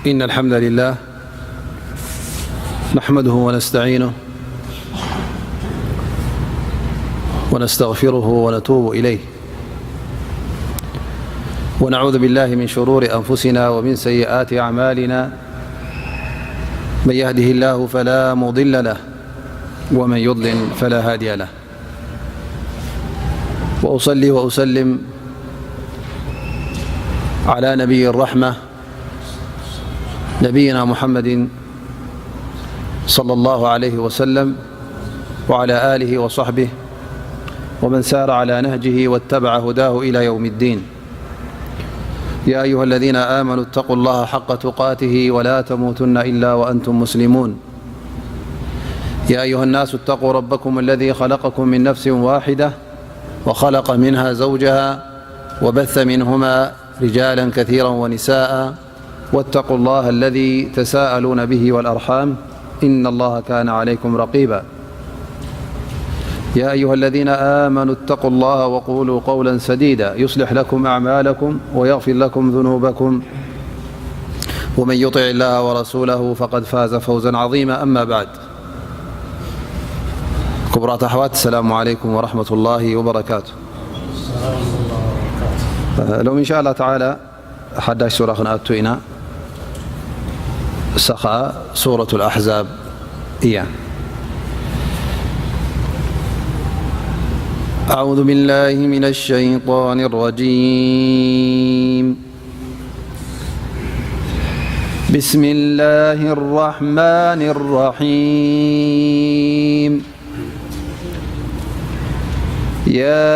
إن الحمد لله نحمده ونستعينه ونستغفره ونتوب إليه، ونعوذ بالله من شرور أنفسنا ومن سيئات أعمالنا. من يهده الله فلا مضل له، ومن يضلل فلا هادي له. وأصلي وأسلم على نبي الرحمة نبينا محمد صلى الله عليه وسلم وعلى آله وصحبه ومن سار على نهجه واتبع هداه إلى يوم الدين. يا أيها الذين آمنوا اتقوا الله حق تقاته ولا تموتن إلا وأنتم مسلمون. يا أيها الناس اتقوا ربكم الذي خلقكم من نفس واحدة وخلق منها زوجها وبث منهما رجالا كثيرا ونساء واتقوا الله الذي تساءلون به والأرحام إن الله كان عليكم رقيبا. يا أيها الذين آمنوا اتقوا الله وقولوا قولا سديدا يصلح لكم أعمالكم ويغفر لكم ذنوبكم ومن يطع الله ورسوله فقد فاز فوزا عظيما. أما بعد، كبرات أحوات، السلام عليكم ورحمة الله وبركاته. لو إن شاء الله تعالى ሓዳሽ ሱራ ክንኣቱ ኢና። እሳ ኸኣ ሱረቱል ኣሕዛብ እያ። أعوذ بالله من الشيطان الرجيم. بسم الله الرحمن الرحيم. يا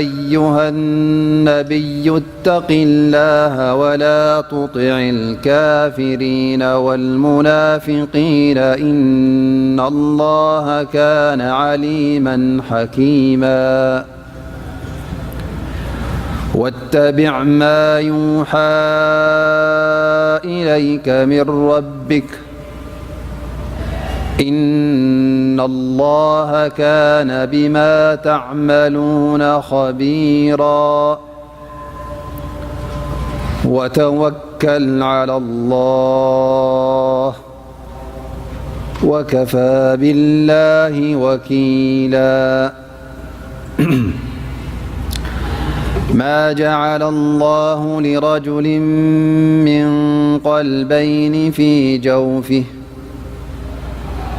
أيها النبي اتق الله ولا تطع الكافرين والمنافقين إن الله كان عليما حكيما. واتبع ما يوحى إليك من ربك إن الله كان بما تعملون خبيرا. وتوكل على الله وكفى بالله وكيلا. ما جعل الله لرجل من قلبين في جوفه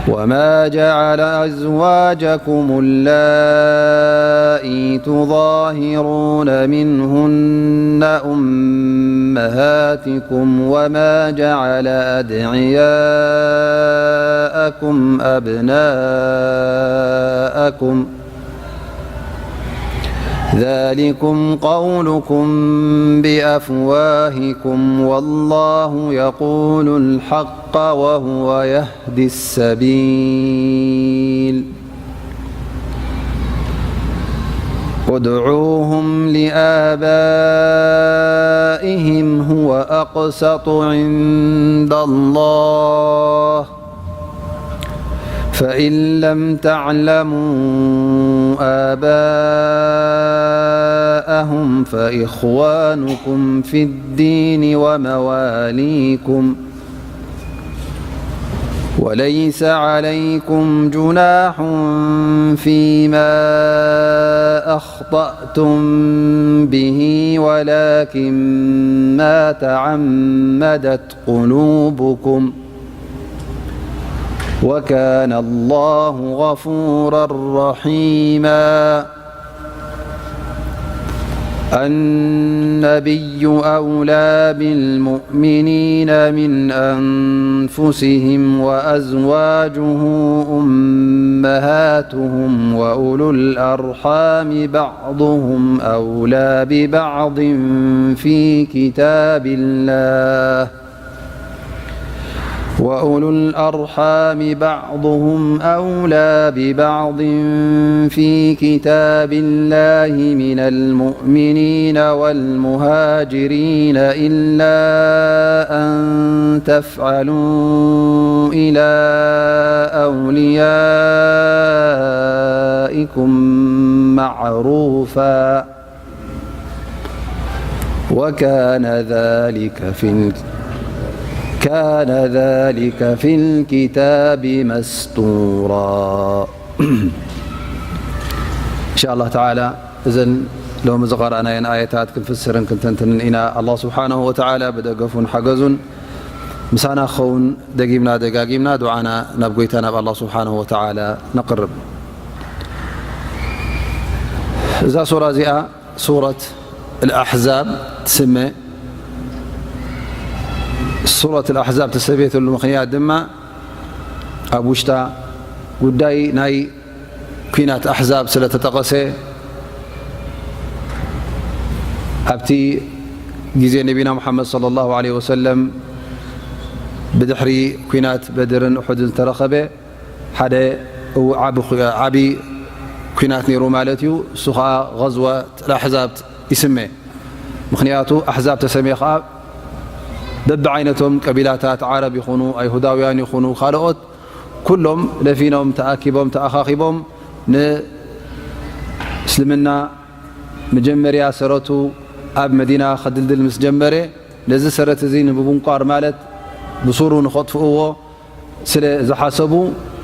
وما جعل أزواجكم اللائي تظاهرون منهن أمهاتكم وما جعل أدعياءكم أبناءكم ذلكم قولكم بأفواهكم والله يقول الحق وهو يهدي السبيل. ادعوهم لآبائهم هو أقسط عند الله فإن لم تعلموا آباءهم فإخوانكم في الدين ومواليكم وليس عليكم جناح فيما أخطأتم به ولكن ما تعمدت قلوبكم وكان الله غفورا رحيما. النبي أولى بالمؤمنين من أنفسهم وأزواجه أمهاتهم وأولو الأرحام بعضهم أولى ببعض في كتاب الله وأولو الأرحام بعضهم أولى ببعض في كتاب الله من المؤمنين والمهاجرين إلا أن تفعلوا إلى أوليائكم معروفا وكان ذلك في ال- كان ذلك في الكتاب مسطورا. إن شاء الله تعالى እዘን ሎሚ ዝቐረኣናየን ኣየታት ክንፍስርን ክንተንትንን ኢና። ኣላህ ስብሓነሁ ወተዓላ ብደገፉን ሓገዙን ምሳና ክኸውን ደጊምና ደጋጊምና ዱዓና ናብ ጎይታ ናብ ኣላህ ስብሓነሁ ወተዓላ ነቕርብ። እዛ ሱራ እዚኣ ሱረት ኣልኣሕዛብ ትስመ። ሱረት ኣልኣሕዛብ ተሰብየትሉ ምኽንያት ድማ ኣብ ውሽጣ ጉዳይ ናይ ኲናት ኣሕዛብ ስለ ተጠቐሰ፣ ኣብቲ ግዜ ነቢና ሙሓመድ ሰለላሁ ዐለይሂ ወሰለም ብድሕሪ ኲናት በድርን ኡሑድን ዝተረኸበ ሓደ እው ዓቢ ኹ- ዓቢ ኲናት ነይሩ ማለት እዩ። እሱ ኸዓ ገዝወት ኣሕዛብ ይስመ። ምኽንያቱ ኣሕዛብ ተሰምየ ኸዓ በብዓይነቶም ቀቢላታት ዓረብ ይኹኑ ኣይሁዳውያን ይኹኑ ካልኦት ኩሎም ለፊኖም ተኣኪቦም ተኣኻኺቦም ንእስልምና መጀመርያ ሰረቱ ኣብ መዲና ከድልድል ምስ ጀመረ ነዚ ሰረት እዚ ንምቡንቋር ማለት ብሱሩ ንኸጥፍእዎ ስለ ዝሓሰቡ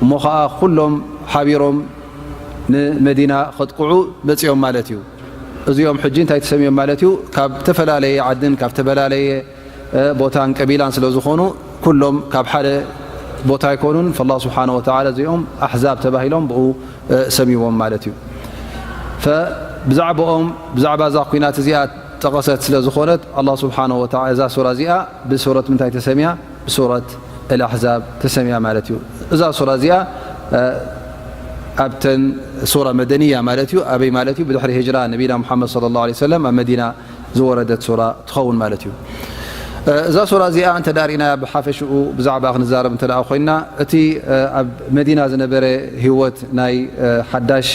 እሞ ኸዓ ኩሎም ሓቢሮም ንመዲና ከጥቅዑ መጺኦም ማለት እዩ። እዚኦም ሕጂ እንታይ ተሰምዮም ማለት እዩ? ካብ ዝተፈላለየ ዓድን ካብ ዝተፈላለየ ቦታን ቀቢላን ስለ ዝኾኑ ኩሎም ካብ ሓደ ቦታ ኣይኮኑን። ፈላህ ስብሓነ ወተዓላ እዚኦም ኣሕዛብ ተባሂሎም ብኡ ሰሚዎም ማለት እዩ። ብዛዕባኦም ብዛዕባ እዛ ኩናት እዚኣ ጠቐሰት ስለ ዝኾነት ኣላህ ስብሓነ ወተዓላ እዛ ሱራ እዚኣ ብሱረት ምንታይ ተሰሚያ? ብሱረት ኣልኣሕዛብ ተሰሚያ ማለት እዩ። እዛ ሱራ እዚኣ ኣብተን ሱራ መደንያ ማለት እዩ። ኣበይ ማለት እዩ? ብድሕሪ ሂጅራ ነቢና ሙሓመድ ሰለላሁ ዐለይሂ ወሰለም ኣብ መዲና ዝወረደት ሱራ ትኸውን ማለት እዩ። እዛ ሱራ እዚኣ እንተ ዳሪና ብሓፈሽኡ ብዛዕባ ክንዛረብ እንተ ኮይና እቲ ኣብ መዲና ዝነበረ ህይወት ናይ ሓዳሽ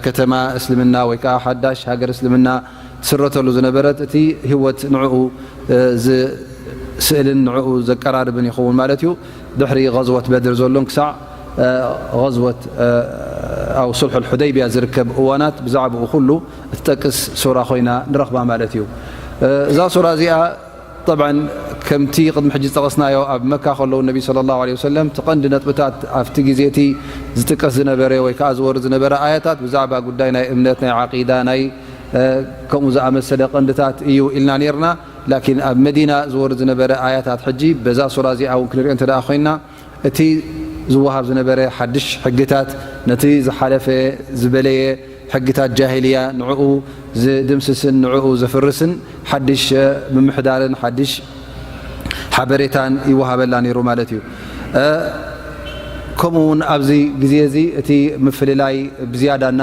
ከተማ እስልምና ወይ ከዓ ሓዳሽ ሃገር እስልምና ትስረተሉ ዝነበረት እቲ ህይወት ንዕኡ ዝስእልን ንዕኡ ዘቀራርብን ይኸውን ማለት እዩ። ድሕሪ غزوة بدر ዘሎን ክሳዕ غزوة ኣው صلح الحديبية ዝርከብ እዋናት ብዛዕባኡ ኩሉ እትጠቅስ ሱራ ኮይና ንረኽባ ማለት እዩ። እዛ ሱራ እዚኣ طبعا ከምቲ ቅድሚ ሕጂ ዝጠቐስናዮ ኣብ መካ ከለዉ ነቢ صلى الله عليه وسلم እቲ ቀንዲ ነጥብታት ኣብቲ ግዜ እቲ ዝጥቀስ ዝነበረ ወይ ከዓ ዝወርድ ዝነበረ ኣያታት ብዛዕባ ጉዳይ ናይ እምነት ናይ ዓቂዳ ናይ ከምኡ ዝኣመሰለ ቀንድታት እዩ ኢልና ነርና። ላኪን ኣብ መዲና ዝወርድ ዝነበረ ኣያታት ሕጂ በዛ ሱራ እዚኣ እውን ክንሪኦ እንተ ኮይና እቲ ዝወሃብ ዝነበረ ሓድሽ ሕግታት ነቲ ዝሓለፈ ዝበለየ ሕግታት ጃሂልያ ንዕኡ ዝድምስስን ንዕኡ ዘፍርስን ሓድሽ ምምሕዳርን ሓድሽ ሓበሬታን ይወሃበላ ነይሩ ማለት እዩ። ከምኡ እውን ኣብዚ ግዜ እዚ እቲ ምፍልላይ ብዝያዳና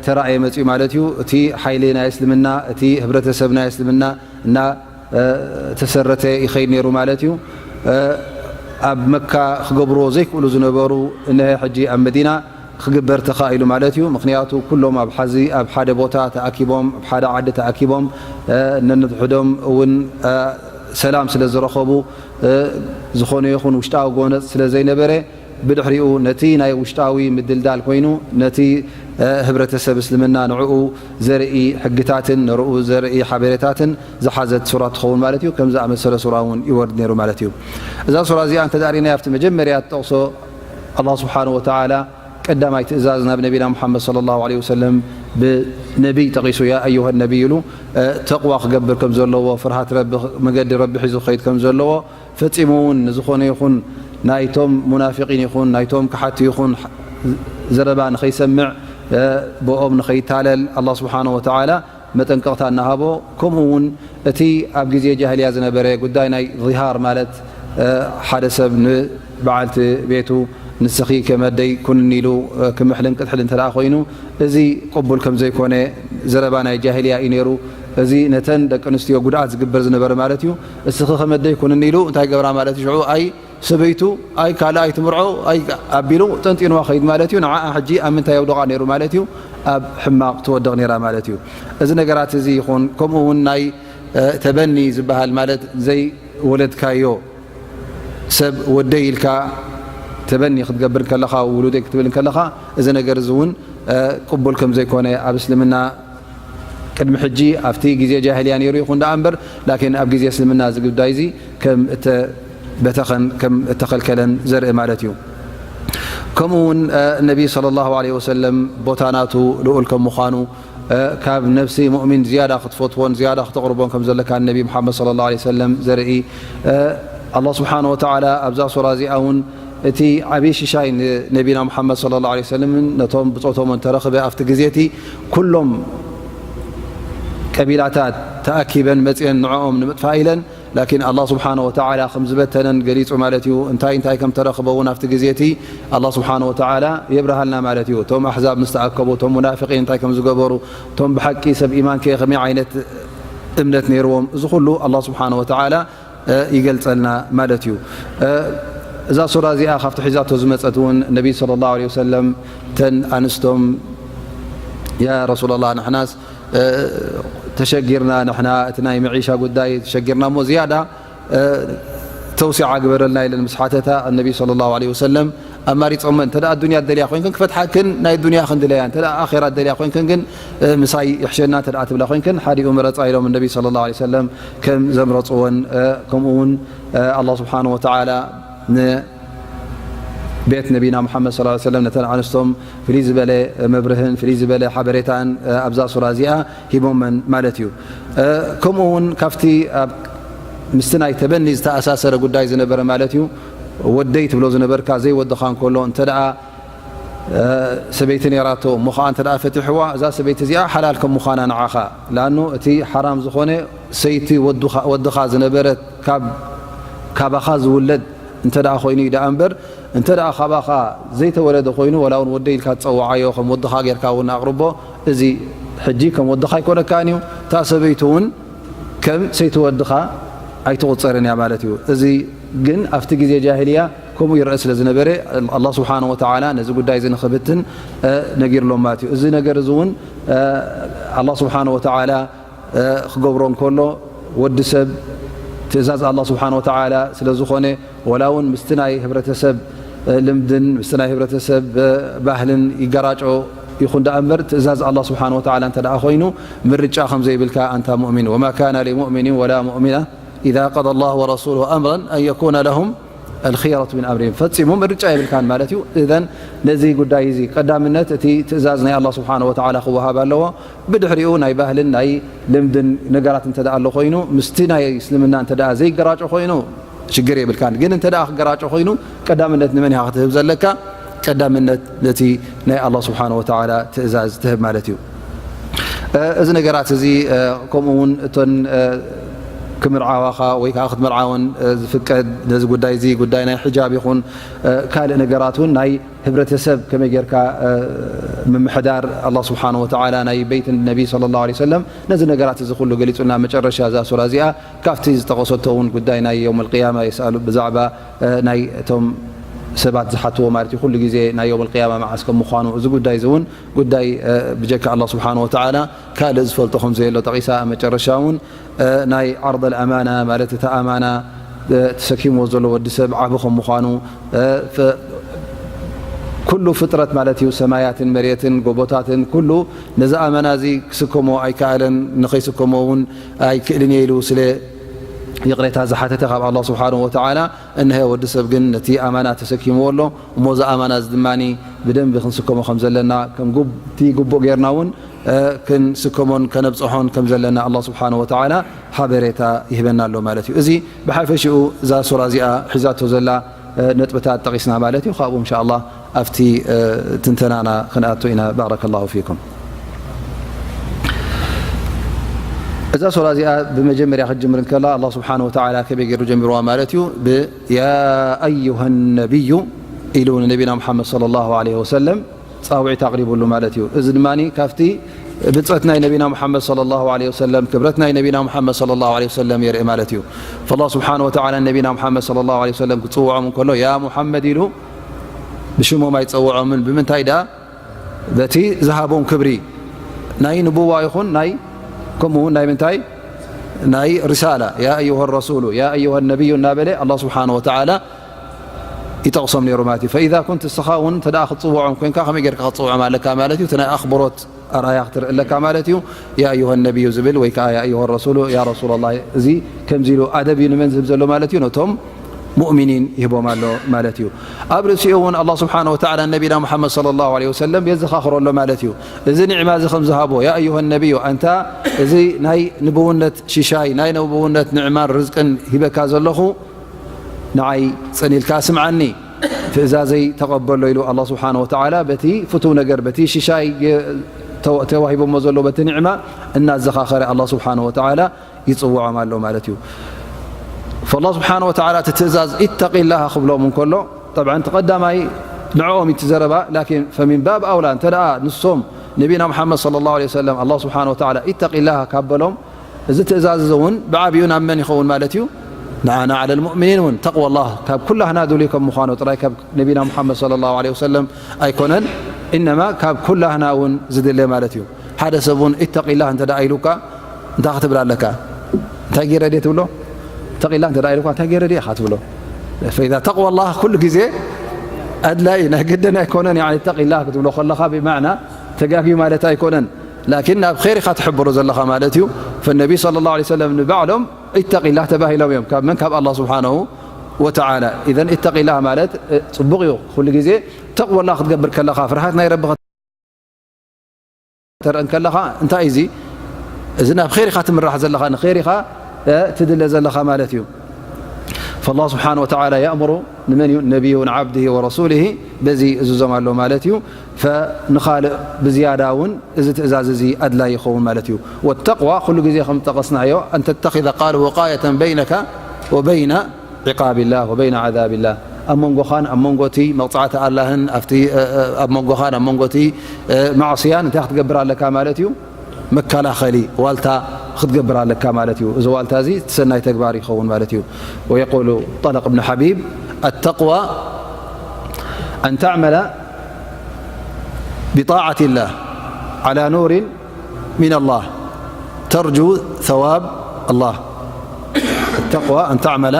ተራእየ መፅኡ ማለት እዩ። እቲ ሓይሊ ናይ እስልምና እቲ ህብረተሰብ ናይ እስልምና እና ተሰረተ ይኸይድ ነይሩ ማለት እዩ። ኣብ መካ ክገብርዎ ዘይክእሉ ዝነበሩ እነሀ ሕጂ ኣብ መዲና ክግበር ተኻኢሉ ማለት እዩ። ምኽንያቱ ኩሎም ኣብ ሓዚ ኣብ ሓደ ቦታ ተኣኪቦም ኣብ ሓደ ዓዲ ተኣኪቦም ነንሕዶም እውን ሰላም ስለ ዝረኸቡ ዝኾነ ይኹን ውሽጣዊ ጎነፅ ስለ ዘይነበረ ብድሕሪኡ ነቲ ናይ ውሽጣዊ ምድልዳል ኮይኑ ነቲ ህብረተሰብ እስልምና ንዕኡ ዘርኢ ሕግታትን ንርኡ ዘርኢ ሓበሬታትን ዝሓዘት ሱራ ትኸውን ማለት እዩ። ከም ዝኣመሰለ ሱራ እውን ይወርድ ነይሩ ማለት እዩ። እዛ ሱራ እዚኣ እንተ ዳሪና ኣብቲ መጀመርያ ትጠቕሶ ኣላህ ስብሓን ወተዓላ ቀዳማይ ትእዛዝ ናብ ነቢና ሙሓመድ صلى الله عليه وسلم ብነቢይ ጠቒሱ ያ ኣዩሃ ነቢይ ኢሉ ተቕዋ ክገብር ከም ዘለዎ ፍርሃት ረቢ መገዲ ረቢ ሒዙ ክኸይድ ከም ዘለዎ ፈጺሙ እውን ንዝኾነ ይኹን ናይቶም ሙናፊቒን ይኹን ናይቶም ክሓቲ ይኹን ዘረባ ንኸይሰምዕ ብኦም ንኸይታለል ኣላ ስብሓን ወተዓላ መጠንቀቕታ እናሃቦ ከምኡ እውን እቲ ኣብ ግዜ ጃህልያ ዝነበረ ጉዳይ ናይ ዚሃር ማለት ሓደ ሰብ ንበዓልቲ ቤቱ ንስኺ ከመደይ ኩንኒ ኢሉ ክምሕልን ቅጥሕል እንተ ኮይኑ እዚ ቅቡል ከም ዘይኮነ ዘረባ ናይ ጃህልያ እዩ ነይሩ። እዚ ነተን ደቂ ኣንስትዮ ጉድኣት ዝግበር ዝነበረ ማለት እዩ። እስኺ ከመደይ ኩንኒ ኢሉ እንታይ ገብራ ማለት እዩ? ሽዑ ኣይ ሰበይቱ ኣይ ካልእ ኣይትምርዖ ኣይ ኣቢሉ ጠንጢንዋ ከይድ ማለት እዩ። ንዓኣ ሕጂ ኣብ ምንታይ የውድቓ ነይሩ ማለት እዩ? ኣብ ሕማቕ ትወድቕ ነይራ ማለት እዩ። እዚ ነገራት እዚ ይኹን ከምኡ እውን ናይ ተበኒ ዝበሃል ማለት ዘይወለድካዮ ሰብ ወደይ ኢልካ ተበኒ ክትገብር ከለኻ ውሉደይ ክትብል ከለኻ እዚ ነገር እዚ እውን ቅቡል ከም ዘይኮነ ኣብ እስልምና ቅድሚ ሕጂ ኣብቲ ግዜ ጃሂልያ ነይሩ ይኹን ደኣ እምበር፣ ላኪን ኣብ ግዜ እስልምና እዚ ጉዳይ እዚ ከም እተበተኸን ከም እተኸልከለን ዘርኢ ማለት እዩ። ከምኡ እውን ነቢ ሰለላሁ ዐለይሂ ወሰለም ቦታ ናቱ ልኡል ከም ምዃኑ፣ ካብ ነፍሲ ሙእሚን ዝያዳ ክትፈትዎን ዝያዳ ክተቕርቦን ከም ዘለካ ነቢ ሙሓመድ ሰለላሁ ዐለይሂ ወሰለም ዘርኢ፣ ኣላህ ስብሓነ ወተዓላ ኣብዛ ሱራ እዚኣ እውን እቲ ዓብዪ ሽሻይ ንነቢና ሙሓመድ ሰለላሁ ዐለይሂ ወሰለምን ነቶም ብጾቶምን ተረኽበ ኣብቲ ግዜ እቲ ኩሎም ቀቢላታት ተኣኪበን መጽየን ንዕኦም ንምጥፋእ ኢለን፣ ላኪን ኣላህ ስብሓነ ወተዓላ ከም ዝበተነን ገሊጹ ማለት እዩ። እንታይ እንታይ ከም ተረኽበ እውን ኣብቲ ግዜ እቲ ኣላህ ስብሓነ ወተዓላ የብርሃልና ማለት እዩ። እቶም ኣሕዛብ ምስ ተኣከቡ፣ እቶም ሙናፊቂን እንታይ ከም ዝገበሩ፣ እቶም ብሓቂ ሰብ ኢማን ከ ከመይ ዓይነት እምነት ነይርዎም፣ እዚ ኩሉ ኣላህ ስብሓነ ወተዓላ ይገልጸልና ማለት እዩ። እዛ ሱራ እዚኣ ካብቲ ሒዛቶ ዝመጸት እውን ነቢ ሰለላሁ ዐለይሂ ወሰለም ተን ኣንስቶም ያ ረሱላላህ ንሕናስ ተሸጊርና፣ ንሕና እቲ ናይ መዒሻ ጉዳይ ተሸጊርና እሞ ዝያዳ ተውሲዓ ግበረልና ኢለን ምስ ሓተታ ነቢ ሰለላሁ ዐለይሂ ወሰለም ኣማሪጾመን፣ እንተ ደኣ ኣዱንያ ደልያ ኮይንክን ክፈትሓክን ናይ ኣዱንያ ክንድለያ፣ እንተ ደኣ ኣኼራ ደልያ ኮይንክን ግን ምሳይ ይሕሸና እንተ ደኣ ትብላ ኮይንክን ሓዲኡ ምረጻ ኢሎም ነቢ ሰለላሁ ዐለይሂ ወሰለም ከም ዘምረጽወን ከምኡ እውን ኣላህ ስብሓነ ወተዓላ ንቤት ነቢና ሙሓመድ ሰለላሁ ዐለይሂ ወሰለም ነተን ኣንስቶም ፍልይ ዝበለ መብርህን ፍልይ ዝበለ ሓበሬታን ኣብዛ ሱራ እዚኣ ሂቦመን ማለት እዩ። ከምኡ እውን ካብቲ ኣብ ምስቲ ናይ ተበኒ ዝተኣሳሰረ ጉዳይ ዝነበረ ማለት እዩ። ወደይ ትብሎ ዝነበርካ ዘይወድኻ እንከሎ እንተ ደኣ ሰበይቲ ነይራቶ እሞ ኸዓ እንተ ደኣ ፈቲሕዋ እዛ ሰበይቲ እዚኣ ሓላል ከም ምዃና ንዓኻ፣ ለኣኑ እቲ ሓራም ዝኾነ ሰይቲ ወድኻ ዝነበረት ካባኻ ዝውለድ እንተ ደኣ ኮይኑ እዩ ደኣ እምበር፣ እንተ ደኣ ካባኻ ዘይተወለደ ኮይኑ ወላ እውን ወደይ ኢልካ ትጸውዓዮ ከም ወድኻ ጌርካ እውን ኣቕርቦ። እዚ ሕጂ ከም ወድኻ ኣይኮነካን እዩ። እታ ሰበይቱ እውን ከም ሰይቲ ወድኻ ኣይትቑጸርን እያ ማለት እዩ። እዚ ግን ኣብቲ ግዜ ጃሂልያ ከምኡ ይረአ ስለ ዝነበረ ኣላህ ስብሓነ ወተዓላ ነዚ ጉዳይ እዚ ንኽብትን ነጊርሎም ማለት እዩ። እዚ ነገር እዚ እውን ኣላህ ስብሓነ ወተዓላ ክገብሮ እንከሎ ወዲ ሰብ ትእዛዝ ኣላህ ስብሓነ ወተዓላ ስለ ዝኾነ ወላ እውን ምስቲ ናይ ህብረተሰብ ልምድን ምስቲ ናይ ህብረተሰብ ባህልን ይገራጮ ይኹን ደኣ እምበር ትእዛዝ ኣላህ ስብሓነ ወተዓላ እንተ ደኣ ኮይኑ ምርጫ ከም ዘይብልካ ኣንታ ሙእሚን ወማ ካነ ሊሙእሚኒን ወላ ሙእሚና ኢዛ ቀዳ ኣላሁ ወረሱሉሁ ኣምረን ኣን የኩነ ለሁም ኣልኽየረቱ ሚን ኣምሪሂም ፈጺሙ ምርጫ የብልካን ማለት እዩ። እዘን ነዚ ጉዳይ እዚ ቀዳምነት እቲ ትእዛዝ ናይ ኣላህ ስብሓነ ወተዓላ ክወሃብ ኣለዎ። ብድሕሪኡ ናይ ባህልን ናይ ልምድን ነገራት እንተ ደኣ ኣሎ ኮይኑ ምስቲ ናይ እስልምና እንተ ደኣ ዘይገራጮ ኮይኑ ሽግር የብልካን። ግን እንተ ደኣ ክገራጮ ኮይኑ ቀዳምነት ንመን ኢኻ ክትህብ ዘለካ? ቀዳምነት ነቲ ናይ ኣላህ ስብሓነ ወተዓላ ትእዛዝ ትህብ ማለት እዩ። እዚ ነገራት እዚ ከምኡ እውን እቶን ክምርዓዋኻ ወይ ከዓ ክትምርዓወን ዝፍቀድ ነዚ ጉዳይ እዚ ጉዳይ ናይ ሕጃብ ይኹን ካልእ ነገራት እውን ናይ ህብረተሰብ ከመይ ጌርካ ምምሕዳር ኣላህ ስብሓነ ወተዓላ ናይ በይት ነቢ ሰለላሁ ዐለይሂ ወሰለም ነዚ ነገራት እዚ ኩሉ ገሊጹና መጨረሻ እዛ ሱራ እዚኣ ካብቲ ዝጠቐሰቶ እውን ጉዳይ ናይ የውም ኣልቅያማ የስኣሉ ብዛዕባ ናይ እቶም ሰባት ዝሓትዎ ማለት እዩ። ኩሉ ግዜ ናይ የውም ኣልቅያማ መዓስ ከም ምዃኑ እዚ ጉዳይ እዚ እውን ጉዳይ ብጀካ ኣላህ ስብሓነ ወተዓላ ካልእ ዝፈልጦ ከም ዘየሎ ጠቒሳ ኣብ መጨረሻ እውን ናይ ዓርድ ኣልኣማና ማለት እታ ኣማና ተሰኪምዎ ዘሎ ወዲ ሰብ ዓቢ ከም ምዃኑ ኩሉ ፍጥረት ማለት እዩ ሰማያትን መሬትን ጎቦታትን ኩሉ ነዚ ኣማና እዚ ክስከሞ ኣይከኣለን ንኸይስከሞ እውን ኣይክእልን እየ ኢሉ ስለ ይቕሬታ ዝሓተተ ካብ ኣላህ ስብሓንሁ ወተዓላ እንሀ ወዲ ሰብ ግን ነቲ ኣማና ተሰኪምዎ ኣሎ እሞ እዚ ኣማና እዚ ድማ ብደንቢ ክንስከሞ ከም ዘለና ከም ጉብቲ ግቡእ ጌርና እውን ክንስከሞን ከነብፅሖን ከም ዘለና ኣላህ ስብሓንሁ ወተዓላ ሓበሬታ ይህበና ኣሎ ማለት እዩ። እዚ ብሓፈሽኡ እዛ ሱራ እዚኣ ሒዛቶ ዘላ ነጥብታት ጠቒስና ማለት እዩ። ካብኡ እንሻ ኣላህ ኣብቲ ትንተናና ክንኣቱ ኢና። ባረከላሁ ፊኩም። እዛ ሱራ እዚኣ ብመጀመርያ ክትጅምር እንከላ ኣላህ ስብሓንሁ ወተዓላ ከመይ ገይሩ ጀሚርዋ ማለት እዩ? ብያ ኣዩሃ ነቢዩ ኢሉ ንነቢና ሙሓመድ ሰለላሁ ዐለይሂ ወሰለም ፃውዒት ኣቕሪቡሉ ማለት እዩ። እዚ ድማ ካብቲ ብልፀት ናይ ነቢና ሙሓመድ ሰለላሁ ዐለይሂ ወሰለም ክብረት ናይ ነቢና ሙሓመድ ሰለላሁ ዐለይሂ ወሰለም የርኢ ማለት እዩ። ፈላህ ስብሓን ወተዓላ ነቢና ሙሓመድ ሰለላሁ ዐለይሂ ወሰለም ክፅውዖም እንከሎ ያ ሙሓመድ ኢሉ ብሽሞም ኣይፀውዖምን። ብምንታይ ደኣ? በቲ ዝሃቦም ክብሪ ናይ ንቡዋ ይኹን ናይ ከምኡ እውን ናይ ምንታይ ናይ ሪሳላ ያ ኣዩሃ ረሱሉ ያ ኣዩሃ ነቢዩ እናበለ ኣላህ ስብሓን ወተዓላ ይጠቕሶም ነይሩ ማለት እዩ። ፈኢዛ ኩንት እስኻ እውን እንተ ደኣ ክትፅውዖም ኮይንካ ከመይ ጌርካ ክትፅውዖም ኣለካ ማለት እዩ። እቲ ናይ ኣኽብሮት ኣርኣያ ክትርኢ ኣለካ ማለት እዩ። ያ ኣዩሃ ነቢዩ ዝብል ወይ ከዓ ያ ኣዩሃ ረሱሉ፣ ያ ረሱላ ላህ፣ እዚ ከምዚ ኢሉ ኣደብ እዩ ንመን ዝህብ ዘሎ ማለት እዩ? ነቶም ሙእሚኒን ይህቦም ኣሎ ማለት እዩ። ኣብ ርእሲኡ እውን ኣላህ ስብሓነ ወተዓላ ነቢና ሙሓመድ ሰለላሁ ዐለይሂ ወሰለም የዘኻኽሮ ኣሎ ማለት እዩ። እዚ ኒዕማ እዚ ከም ዝሃቦ፣ ያ ኣዩሃ ነቢዩ፣ ኣንታ እዚ ናይ ንብውነት ሽሻይ፣ ናይ ንብውነት ኒዕማን ርዝቅን ሂበካ ዘለኹ፣ ንዓይ ጽን ኢልካ ስምዓኒ፣ ትእዛዘይ ተቐበሎ ኢሉ ኣላህ ስብሓነ ወተዓላ በቲ ፍቱው ነገር፣ በቲ ሽሻይ ተዋሂቦሞ ዘሎ በቲ ኒዕማ እናዘኻኸረ ኣላህ ስብሓነ ወተዓላ ይጽውዖም ኣሎ ማለት እዩ። ፈላህ ስብሓነ ወተዓላ እቲ ትእዛዝ ኢተቂላህ ክብሎም እንከሎ፣ ጠብዓን እቲ ቀዳማይ ንዕኦም እዩ እቲ ዘረባ፣ ላኪን ፈሚን ባብ ኣውላ እንተ ደኣ ንሶም ነቢና ሙሓመድ ሰለላሁ ዐለይሂ ወሰለም ኣላህ ስብሓነ ወተዓላ ኢተቂላህ ካብ በሎም፣ እዚ ትእዛዝ እዚ እውን ብዓብዩ ናብ መን ይኸውን ማለት እዩ? ንዓና ዓለል ሙእሚኒን እውን ተቅዋላህ ካብ ኩላህና ድልዩ ከም ምዃኑ ጥራይ ካብ ነቢና ሙሓመድ ሰለላሁ ዐለይሂ ወሰለም ኣይኮነን፣ ኢነማ ካብ ኩላህና እውን ዝድለ ማለት እዩ። ሓደ ሰብ እውን ኢተቂላህ እንተ ደኣ ኢሉካ እንታይ ክትብል ኣለካ? እንታይ ገይረ ድየ ትብሎ? ኢተቂላህ እንተ ደኣ ኢሉካ እንታይ ገይረ ድየ ኢኻ ትብሎ? ፈኢዛ ተቅዋላህ ኩሉ ግዜ ኣድላይ ናይ ግድን ኣይኮነን። ያኒ ኢተቂላህ ክትብሎ ከለኻ ብማዕና ተጋግዩ ማለት ኣይኮነን። ላኪን ናብ ኸይር ኢኻ ትሕብሮ ዘለኻ ማለት እዩ። ፈነቢ ሰለላሁ ዐለይሂ ወሰለም ንባዕሎም ኢተቂላህ ተባሂሎም እዮም። ካብ መን? ካብ ኣላህ ስብሓነሁ ወተዓላ። ኢዘን ኢተቂላህ ማለት፣ እ፣ ጽቡቕ እዩ። ኩሉ ግዜ ተቅወላህ ክትገብር ከለኻ፣ ፍርሃት ናይ ረቢ ከተርኢ ከለኻ፣ እንታይ እዩ እዚ? እዚ ናብ ኸይር ኢኻ ትምራሕ ዘለኻ፣ ንኸይር ኢኻ፣ እ፣ ትድለ ዘለኻ ማለት እዩ። ፈላህ ስብሓነሁ ወተዓላ የእምሩ ንመን እዩ? ነቢዩ ንዓብድሂ ወረሱልሂ በዚ እዝዞም ኣሎ ማለት እዩ። ፈንኻልእ ብዝያዳ እውን እዚ ትእዛዝ እዚ ኣድላይ ይኸውን ማለት እዩ። ወተቅዋ ኩሉ ግዜ ከም ዝጠቐስናዮ፣ ኣን ተተኺዘ ቃል ውቃየተን በይነካ ወበይነ ዒቃብላህ ወበይነ ዓዛብላህ፣ ኣብ መንጎኻን ኣብ መንጎ እቲ መቕጻዕቲ ኣላህን ኣብቲ፣ እ፣ እ፣ ኣብ መንጎኻን ኣብ መንጎ እቲ፣ እ፣ ማዕስያን እንታይ ክትገብር ኣለካ ማለት እዩ? መከላኸሊ ዋልታ ክትገብር ኣለካ ማለት እዩ። እዚ ዋልታ እዚ እቲ ሰናይ ተግባር ይኸውን ማለት እዩ። ወየቁሉ ጠለቅ እብን ሓቢብ፣ ኣተቅዋ ኣን ተዕመለ ብጣዓት ላህ ዓላ ኑሪን ሚን ኣላህ ተርጁ ሰዋብ ኣላህ። ኣተቅዋ ኣን ተዕመለ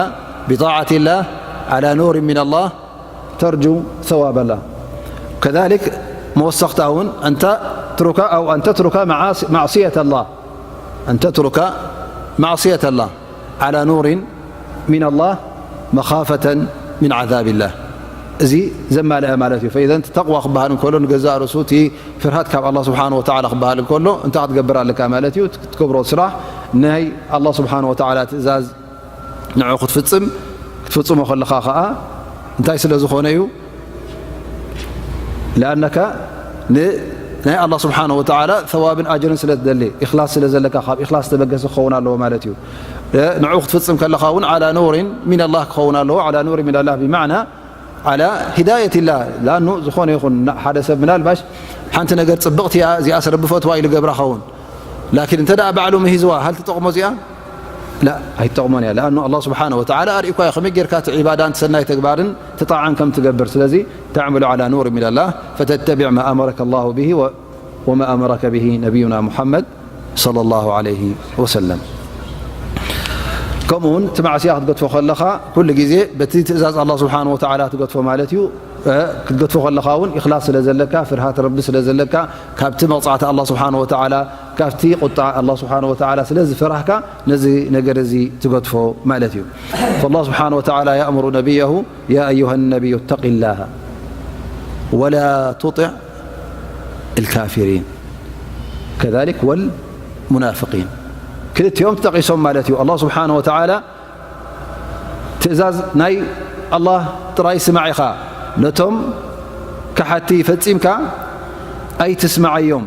ብጣዓት ላህ ዓላ ኑሪን ሚን ኣላህ ተርጁ ሰዋብ ኣላህ። ከዛሊክ መወሰኽታ እውን፣ ኣን ተትሩከ ኣው ኣን ተትሩከ መዓሲ-፣ ማዕስየት ኣላህ፣ ኣን ተትሩከ ማዕስየት ኣላህ ዓላ ኑሪን ሚን ኣላህ መኻፈተን ሚን ዓዛብ ላህ። እዚ ዘማልአ ማለት እዩ። ፈኢዘን ተቅዋ ክበሃል እንከሎ ንገዛእ ርእሱ እቲ ፍርሃት ካብ ኣላህ ስብሓነ ወተዓላ ክበሃል እንከሎ እንታይ ክትገብር ኣለካ ማለት እዩ? ትገብሮ ስራሕ ናይ ኣላህ ስብሓነ ወተዓላ ትእዛዝ ንዑ ክትፍጽም፣ ክትፍጽሞ ከለኻ ኸኣ እንታይ ስለ ዝኾነ እዩ? ለኣነካ ን-፣ ናይ ኣላህ ስብሓነሁ ወተዓላ ሰዋብን ኣጅርን ስለ ትደሊ፣ ኢኽላስ ስለ ዘለካ፣ ካብ ኢኽላስ ዝተበገሰ ክኸውን ኣለዎ ማለት እዩ። እ፣ ንዑ ክትፍጽም ከለኻ እውን ዓላ ኑሪን ሚነላህ ክኸውን ኣለዎ። ዓላ ኑሪን ሚነላህ ብማዕና ዓላ ሂዳየትላህ። ለኣኑ ዝኾነ ይኹን ና-፣ ሓደ ሰብ ምናልባሽ ሓንቲ ነገር ጽብቕቲ እያ፣ እዚኣስ ረቢ ፈትዋ ኢሉ ገብራ ኸውን። ላኪን እንተ ደኣ ባዕሉ ምሂዝዋ፣ ሃል ትጠቕሞ እዚኣ? ላ፣ ኣይትጠቕሞን እያ። ለኣኑ ኣላህ ስብሓነሁ ወተዓላ ኣርእዩካ እዩ ከመይ ጌርካ እቲ ዒባዳን እቲ ሰናይ ተግባርን እቲ ጣዓን ከም ትገብር። ስለዚ ተዕመሉ ዓላ ኑር ሚነላህ ፈተተቢዕ ማ ኣመረከ ላሁ ብሂ ወ-፣ ወማ ኣመረከ ብሂ ነቢዩና ሙሓመድ ሰለላሁ ዐለይሂ ወሰለም። ከምኡ እውን እቲ ማዕስያ ክትገድፎ ከለኻ ኩሉ ግዜ በቲ ትእዛዝ ኣላህ ስብሓነሁ ወተዓላ ትገድፎ ማለት እዩ። እ፣ ክትገድፎ ከለኻ እውን ኢኽላስ ስለ ዘለካ፣ ፍርሃት ረቢ ስለ ዘለካ፣ ካብቲ መቕጻዕቲ ኣላህ ስብሓነሁ ወተዓላ፣ ካብቲ ቁጣ ኣላህ ስብሓነሁ ወተዓላ ስለ ዝፈራህካ ነዚ ነገር እዚ ትገድፎ ማለት እዩ። ፈላህ ስብሓነሁ ወተዓላ የእምሩ ነቢየሁ፣ ያ ኣዩሃ ነቢዩ እተቂላህ ወላ ቱጢዕ ልካፊሪን ከዛሊክ ወልሙናፍቂን። ክልቲኦም ተጠቒሶም ማለት እዩ። ኣላህ ስብሓነሁ ወተዓላ ትእዛዝ ናይ ኣላህ ጥራይ ስማዕ ኢኻ። ነቶም ከሓቲ ፈጺምካ ኣይትስማዓዮም።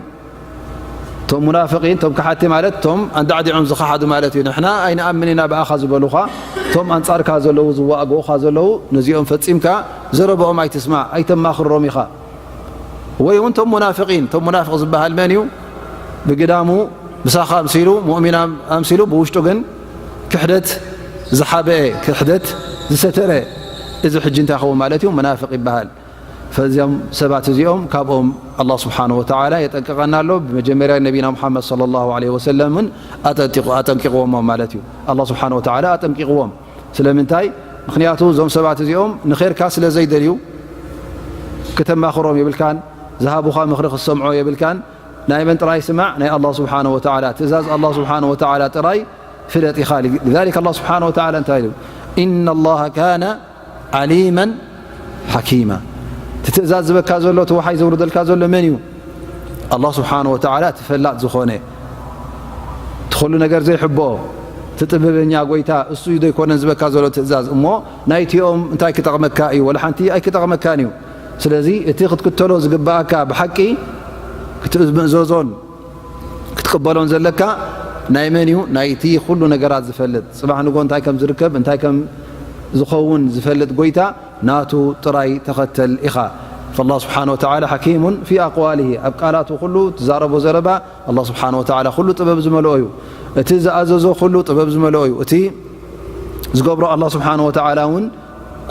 እቶም ሙናፍቂን፣ እቶም ከሓቲ ማለት እቶም ኣንዳዕዲዖም ዝኸሓዱ ማለት እዩ። ንሕና ኣይንኣምን ኢና ብኣኻ ዝበሉኻ፣ እቶም ኣንጻርካ ዘለዉ፣ ዝዋግኡኻ ዘለዉ፣ ነዚኦም ፈጺምካ ዘረብኦም ኣይትስማዕ፣ ኣይተማኽሮም ኢኻ። ወይ እውን እቶም ሙናፍቂን፣ እቶም ሙናፍቅ ዝበሃል መን እዩ? ብግዳሙ ምሳኻ ኣምሲሉ፣ ሙእሚን ኣም-፣ ኣምሲሉ፣ ብውሽጡ ግን ክሕደት ዝሓበአ፣ ክሕደት ዝሰተረ፣ እዚ ሕጂ እንታይ ይኸውን ማለት እዩ? መናፍቅ ይበሃል። ፈዚኦም ሰባት እዚኦም ካብኦም ኣላህ ስብሓነሁ ወተዓላ የጠንቅቐና ኣሎ። ብመጀመርያ ነቢና ሙሓመድ ሰለላሁ ዐለይሂ ወሰለምን ኣጠንቂቑ-፣ ኣጠንቂቕዎሞም ማለት እዩ። ኣላህ ስብሓነሁ ወተዓላ ኣጠንቂቕዎም። ስለምንታይ? ምኽንያቱ እዞም ሰባት እዚኦም ንኸይርካ ስለ ዘይደልዩ፣ ክተማኽሮም የብልካን፣ ዝሃቡኻ ምኽሪ ክትሰምዖ የብልካን። ናይ መን ጥራይ ስማዕ? ናይ ኣላህ ስብሓነ ወተዓላ ትእዛዝ፣ ኣላህ ስብሓነ ወተዓላ ጥራይ ፍለጥ ኢኻ። ሊዛሊክ ኣላህ ስብሓነ ወተዓላ እንታይ ኢሉ? ኢነ ኣላህ ካነ ዓሊመን ሓኪማ። እቲ ትእዛዝ ዝበካ ዘሎ፣ እቲ ወሓይ ዘውርደልካ ዘሎ መን እዩ? ኣላህ ስብሓነ ወተዓላ፣ እቲ ፈላጥ ዝኾነ፣ እቲ ኩሉ ነገር ዘይሕብኦ፣ እቲ ጥበበኛ ጎይታ እሱ እዩ ዘይኮነን ዝበካ ዘሎ ትእዛዝ? እሞ ናይቲኦም እንታይ ክጠቕመካ እዩ? ወላ ሓንቲ ኣይክጠቕመካን እዩ። ስለዚ እቲ ክትክተሎ ዝግብኣካ ብሓቂ ክትእዝ-፣ ምእዘዞን ክትቅበሎን ዘለካ ናይ መን እዩ? ናይቲ ኩሉ ነገራት ዝፈልጥ፣ ጽባሕ ንጎ እንታይ ከም ዝርከብ፣ እንታይ ከም ዝኸውን ዝፈልጥ ጎይታ ናቱ ጥራይ ተኸተል ኢኻ። ፈላህ ስብሓነ ወተዓላ ሓኪሙን ፊ ኣቅዋሊሂ፣ ኣብ ቃላቱ ኩሉ ትዛረቦ ዘረባ ኣላህ ስብሓነ ወተዓላ ኩሉ ጥበብ ዝመልኦ እዩ። እቲ ዝኣዘዞ ኩሉ ጥበብ ዝመልኦ እዩ። እቲ ዝገብሮ ኣላህ ስብሓነ ወተዓላ እውን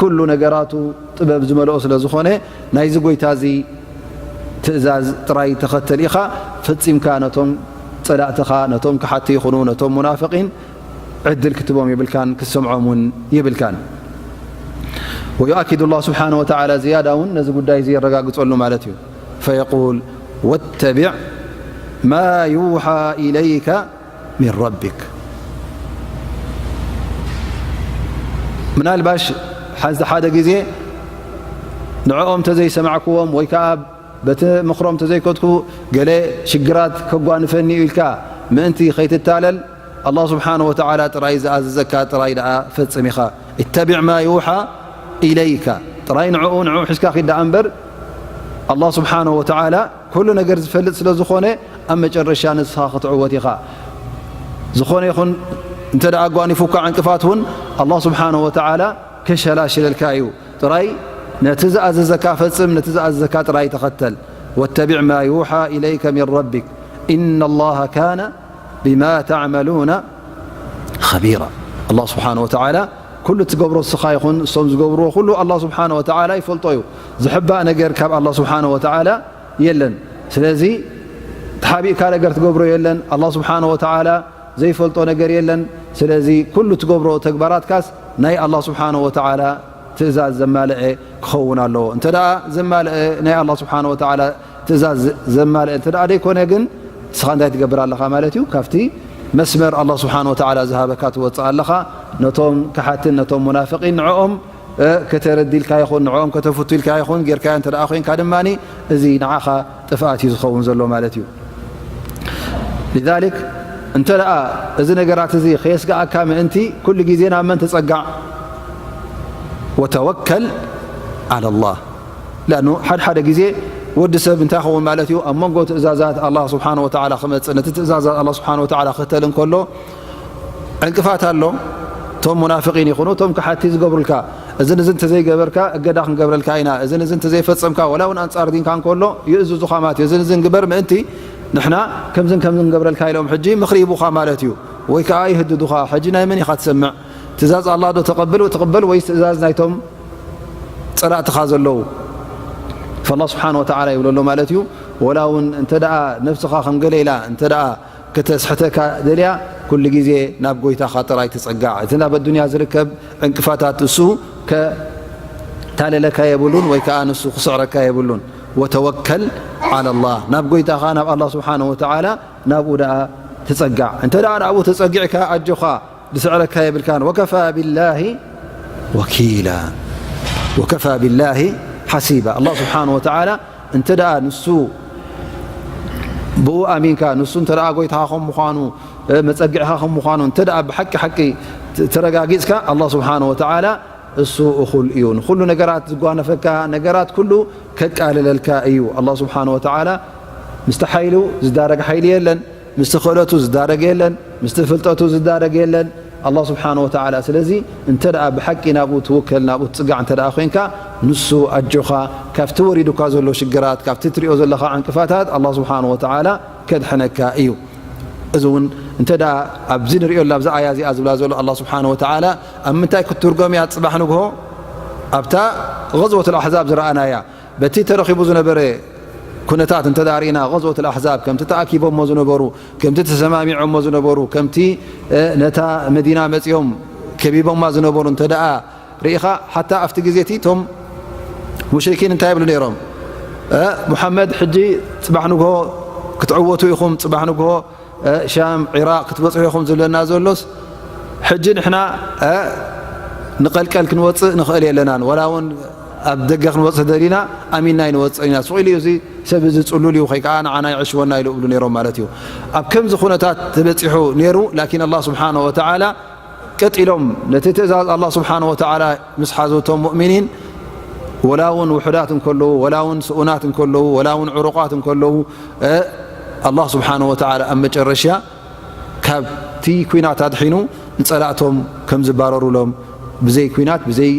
ኩሉ ነገራቱ ጥበብ ዝመልኦ ስለ ዝኾነ ናይዚ ጎይታ እዚ ትእዛዝ ጥራይ ተኸተል ኢኻ። ፈጺምካ ነቶም ጸላእትኻ፣ ነቶም ከሓቲ ይኹኑ፣ ነቶም ሙናፍቒን ዕድል ክትቦም የብልካን፣ ክትሰምዖም እውን የብልካን። ወዩኣኪዱ ላህ ስብሓነ ወተዓላ ዝያዳ እውን ነዚ ጉዳይ እዚ የረጋግጸሉ ማለት እዩ። ፈየቁል ወተቢዕ ማ ዩሓ ኢለይከ ሚን ረቢክ። ምናልባሽ ሓንቲ ሓደ ግዜ ንዕኦም እንተዘይሰማዕክዎም ወይ ከዓ በቲ ምኽሮም እንተዘይከድኩ ገለ ሽግራት ከጓንፈኒ እዩ ኢልካ ምእንቲ ከይትታለል፣ ኣላህ ስብሓነ ወተዓላ ጥራይ ዝኣዘዘካ ጥራይ ደኣ ፈጽም ኢኻ። ኢተቢዕ ማ ዩሓ ኢለይካ፣ ጥራይ ንዕኡ፣ ንዕኡ ሒዝካ ኪድ ደኣ እምበር፣ ኣላህ ስብሓነ ወተዓላ ኩሉ ነገር ዝፈልጥ ስለ ዝኾነ፣ ኣብ መጨረሻ ንስኻ ክትዕወት ኢኻ። ዝኾነ ይኹን እንተ ደኣ ኣጓኒፉካ ዕንቅፋት እውን፣ ኣላህ ስብሓነ ወተዓላ ከሸላሽለልካ እዩ። ጥራይ ነቲ ዝኣዘዘካ ፈጽም፣ ነቲ ዝኣዘዘካ ጥራይ ተኸተል። ወተቢዕ ማ ዩሓ ኢለይከ ሚን ረቢክ፣ ኢነ ላሃ ካነ ቢማ ተዕመሉነ ኸቢራ። ኣላህ ስብሓነ ወተዓላ ኩሉ እትገብሮ እስኻ ይኹን እሶም ዝገብርዎ ኩሉ ኣላህ ስብሓነ ወተዓላ ይፈልጦ እዩ። ዝሕባእ ነገር ካብ ኣላህ ስብሓነ ወተዓላ የለን። ስለዚ ተሓቢእካ ነገር ትገብሮ የለን። ኣላህ ስብሓነ ወተዓላ ዘይፈልጦ ነገር የለን። ስለዚ ኩሉ ትገብሮ ተግባራትካስ ናይ ኣላህ ስብሓነ ወተዓላ ትእዛዝ ዘማልአ ክኸውን ኣለዎ። እንተ ደኣ ዘማልአ፣ ናይ ኣላህ ስብሓነ ወተዓላ ትእዛዝ ዘማልአ እንተ ደኣ ዘይኮነ ግን፣ ንስኻ እንታይ ትገብር ኣለኻ ማለት እዩ? ካብቲ መስመር ኣላህ ስብሓነ ወተዓላ ዝሃበካ ትወጽእ ኣለኻ። ነቶም ከሓትን ነቶም ሙናፍቒን ንዕኦም እ፣ ከተረዲ ኢልካ ይኹን፣ ንዕኦም ከተፍቱ ኢልካ ይኹን፣ ጌርካዮ እንተ ደኣ ኮይንካ ድማ፣ እዚ ንዓኻ ጥፍኣት እዩ ዝኸውን ዘሎ ማለት እዩ። ሊዛሊክ፣ እንተ ደኣ እዚ ነገራት እዚ ከየስግኣካ ምእንቲ፣ ኩሉ ግዜ ናብ መን ተጸጋዕ? ወተወከል ዓላ ላህ። ለኣኑ፣ ሓደ ሓደ ግዜ ወዲ ሰብ እንታይ ይኸውን ማለት እዩ? ኣብ መንጎ ትእዛዛት ኣላህ ስብሓነ ወተዓላ ክመጽእ፣ ነቲ ትእዛዛት ኣላህ ስብሓነ ወተዓላ ክኽተል እንከሎ፣ ዕንቅፋት ኣሎ። እቶም ሙናፍቒን ይኹኑ፣ እቶም ከሓቲ ዝገብሩልካ፣ እዝን እዝን እንተዘይገበርካ እገዳ ክንገብረልካ ኢና፣ እዝን እዝን እንተዘይፈጸምካ፣ ወላ እውን ኣንጻር ዲንካ እንከሎ፣ ይእዝዙኻ ማለት እዩ። እዝን እዝን ግበር ምእንቲ ንሕና ከምዝን ከምዝን ንገብረልካ ኢሎም ሕጂ ምኽሪ ይቡኻ ማለት እዩ። ወይ ከኣ ይህድዱኻ፣ ሕጂ ናይ መን ኢኻ ትሰምዕ? ትእዛዝ ኣላህ ዶ ተቐብል፣ ትቕበል ወይስ ትእዛዝ ናይቶም ጸላእትኻ ዘለዉ? ፈላህ ስብሓነ ወተዓላ ይብሎ ኣሎ ማለት እዩ። ወላ እውን እንተ ደኣ ነብስኻ ከም ገለ ኢላ እንተ ደኣ ከተስሕተካ ደልያ፣ ኩሉ ግዜ ናብ ጎይታኻ ጥራይ ተጸጋዕ። እቲ ናብ ኣዱንያ ዝርከብ ዕንቅፋታት እሱ ከታለለካ የብሉን ወይ ከኣ ንሱ ክስዕረካ የብሉን። ወተወከል ዓላ ላህ፣ ናብ ጎይታኻ ናብ ኣላህ ስብሓነ ወተዓላ ናብኡ ደኣ ተጸጋዕ። እንተ ደኣ ናብኡ ተጸጊዕካ ኣጆኻ ዝስዕረካ የብልካን። ወከፋ ቢላሂ ወኪላ፣ ወከፋ ቢላሂ ሓሲባ። ኣላህ ስብሓነ ወተዓላ እንተ ደኣ ንሱ ብኡ ኣሚንካ፣ ንሱ እንተ ደኣ ጎይታኻ ከም ምዃኑ፣ እ፣ መጸግዕኻ ከም ምዃኑ እንተ ደኣ ብሓቂ ሓቂ ት-፣ ተረጋጊጽካ፣ ኣላህ ስብሓነ ወተዓላ እሱ እኹል እዩ። ንኹሉ ነገራት ዝጓነፈካ ነገራት ኩሉ ከቃልለልካ እዩ። ኣላህ ስብሓነ ወተዓላ ምስቲ ሓይሉ ዝዳረግ ሓይሊ የለን። ምስቲ ክእለቱ ዝዳረግ የለን፣ ምስቲ ፍልጠቱ ዝዳረግ የለን። ኣላህ ስብሓነ ወተዓላ፣ ስለዚ እንተ ደኣ ብሓቂ ናብኡ ትውከል፣ ናብኡ ትጽጋዕ እንተ ደኣ ኮይንካ፣ ንሱ ኣጆኻ፣ ካብቲ ወሪዱካ ዘሎ ሽግራት፣ ካብቲ ትሪኦ ዘለኻ ዕንቅፋታት፣ ኣላህ ስብሓነ ወተዓላ ከድሕነካ እዩ። እዚ እውን እንተ ደኣ ኣብዚ ንሪኦ፣ ኣብዚ ኣያ እዚኣ ዝብላ ዘሎ ኣላህ ስብሓነ ወተዓላ፣ ኣብ ምንታይ ክትትርጎም እያ? ጽባሕ ንግሆ ኣብታ ገዝወቱል ኣሕዛብ ዝረኣናያ፣ በቲ ተረኺቡ ዝነበረ ኩነታት እንተ ደኣ ርኢና፣ ገዝወት ኣልኣሕዛብ ከምቲ ተኣኪቦሞ ዝነበሩ፣ ከምቲ ተሰማሚዖሞ ዝነበሩ፣ ከምቲ፣ እ፣ ነታ መዲና መጺኦም ከቢቦማ ዝነበሩ እንተ ደኣ ርኢኻ፣ ሓታ ኣብቲ ግዜ እቲ እቶም ሙሽሪኪን እንታይ ይብሉ ነይሮም? እ፣ ሙሓመድ ሕጂ ጽባሕ ንግሆ ክትዕወቱ ኢኹም፣ ጽባሕ ንግሆ እ፣ ሻም፣ ዒራቕ ክትበጽሑ ኢኹም ዝብለና ዘሎስ፣ ሕጂ ንሕና እ፣ ንቐልቀል ክንወጽእ ንኽእል የለናን፣ ወላ እውን ኣብ ደገ ክንወጽእ ደሊና ኣሚንና ኣይንወጽእን ኢና። ስቕ ኢሉ እዩ፣ እዚ ሰብ እዚ ጽሉል እዩ፣ ከይ ከዓ ንዓና ይዕሽወና ኢሉ እብሉ ነይሮም ማለት እዩ። ኣብ ከምዚ ኩነታት ተበጺሑ ነይሩ። ላኪን ኣላህ ስብሓነሁ ወተዓላ ቀጢሎም ነቲ ትእዛዝ ኣላህ ስብሓነሁ ወተዓላ ምስ ሓዙ፣ እቶም ሙእሚኒን፣ ወላ እውን ውሑዳት እንከለዉ፣ ወላ እውን ስኡናት እንከለዉ፣ ወላ እውን ዕሩቓት እንከለዉ፣ እ፣ ኣላህ ስብሓነሁ ወተዓላ ኣብ መጨረሻ ካብቲ ኲናት ኣድሒኑ ንጸላእቶም ከም ዝባረሩሎም፣ ብዘይ ኲናት፣ ብዘይ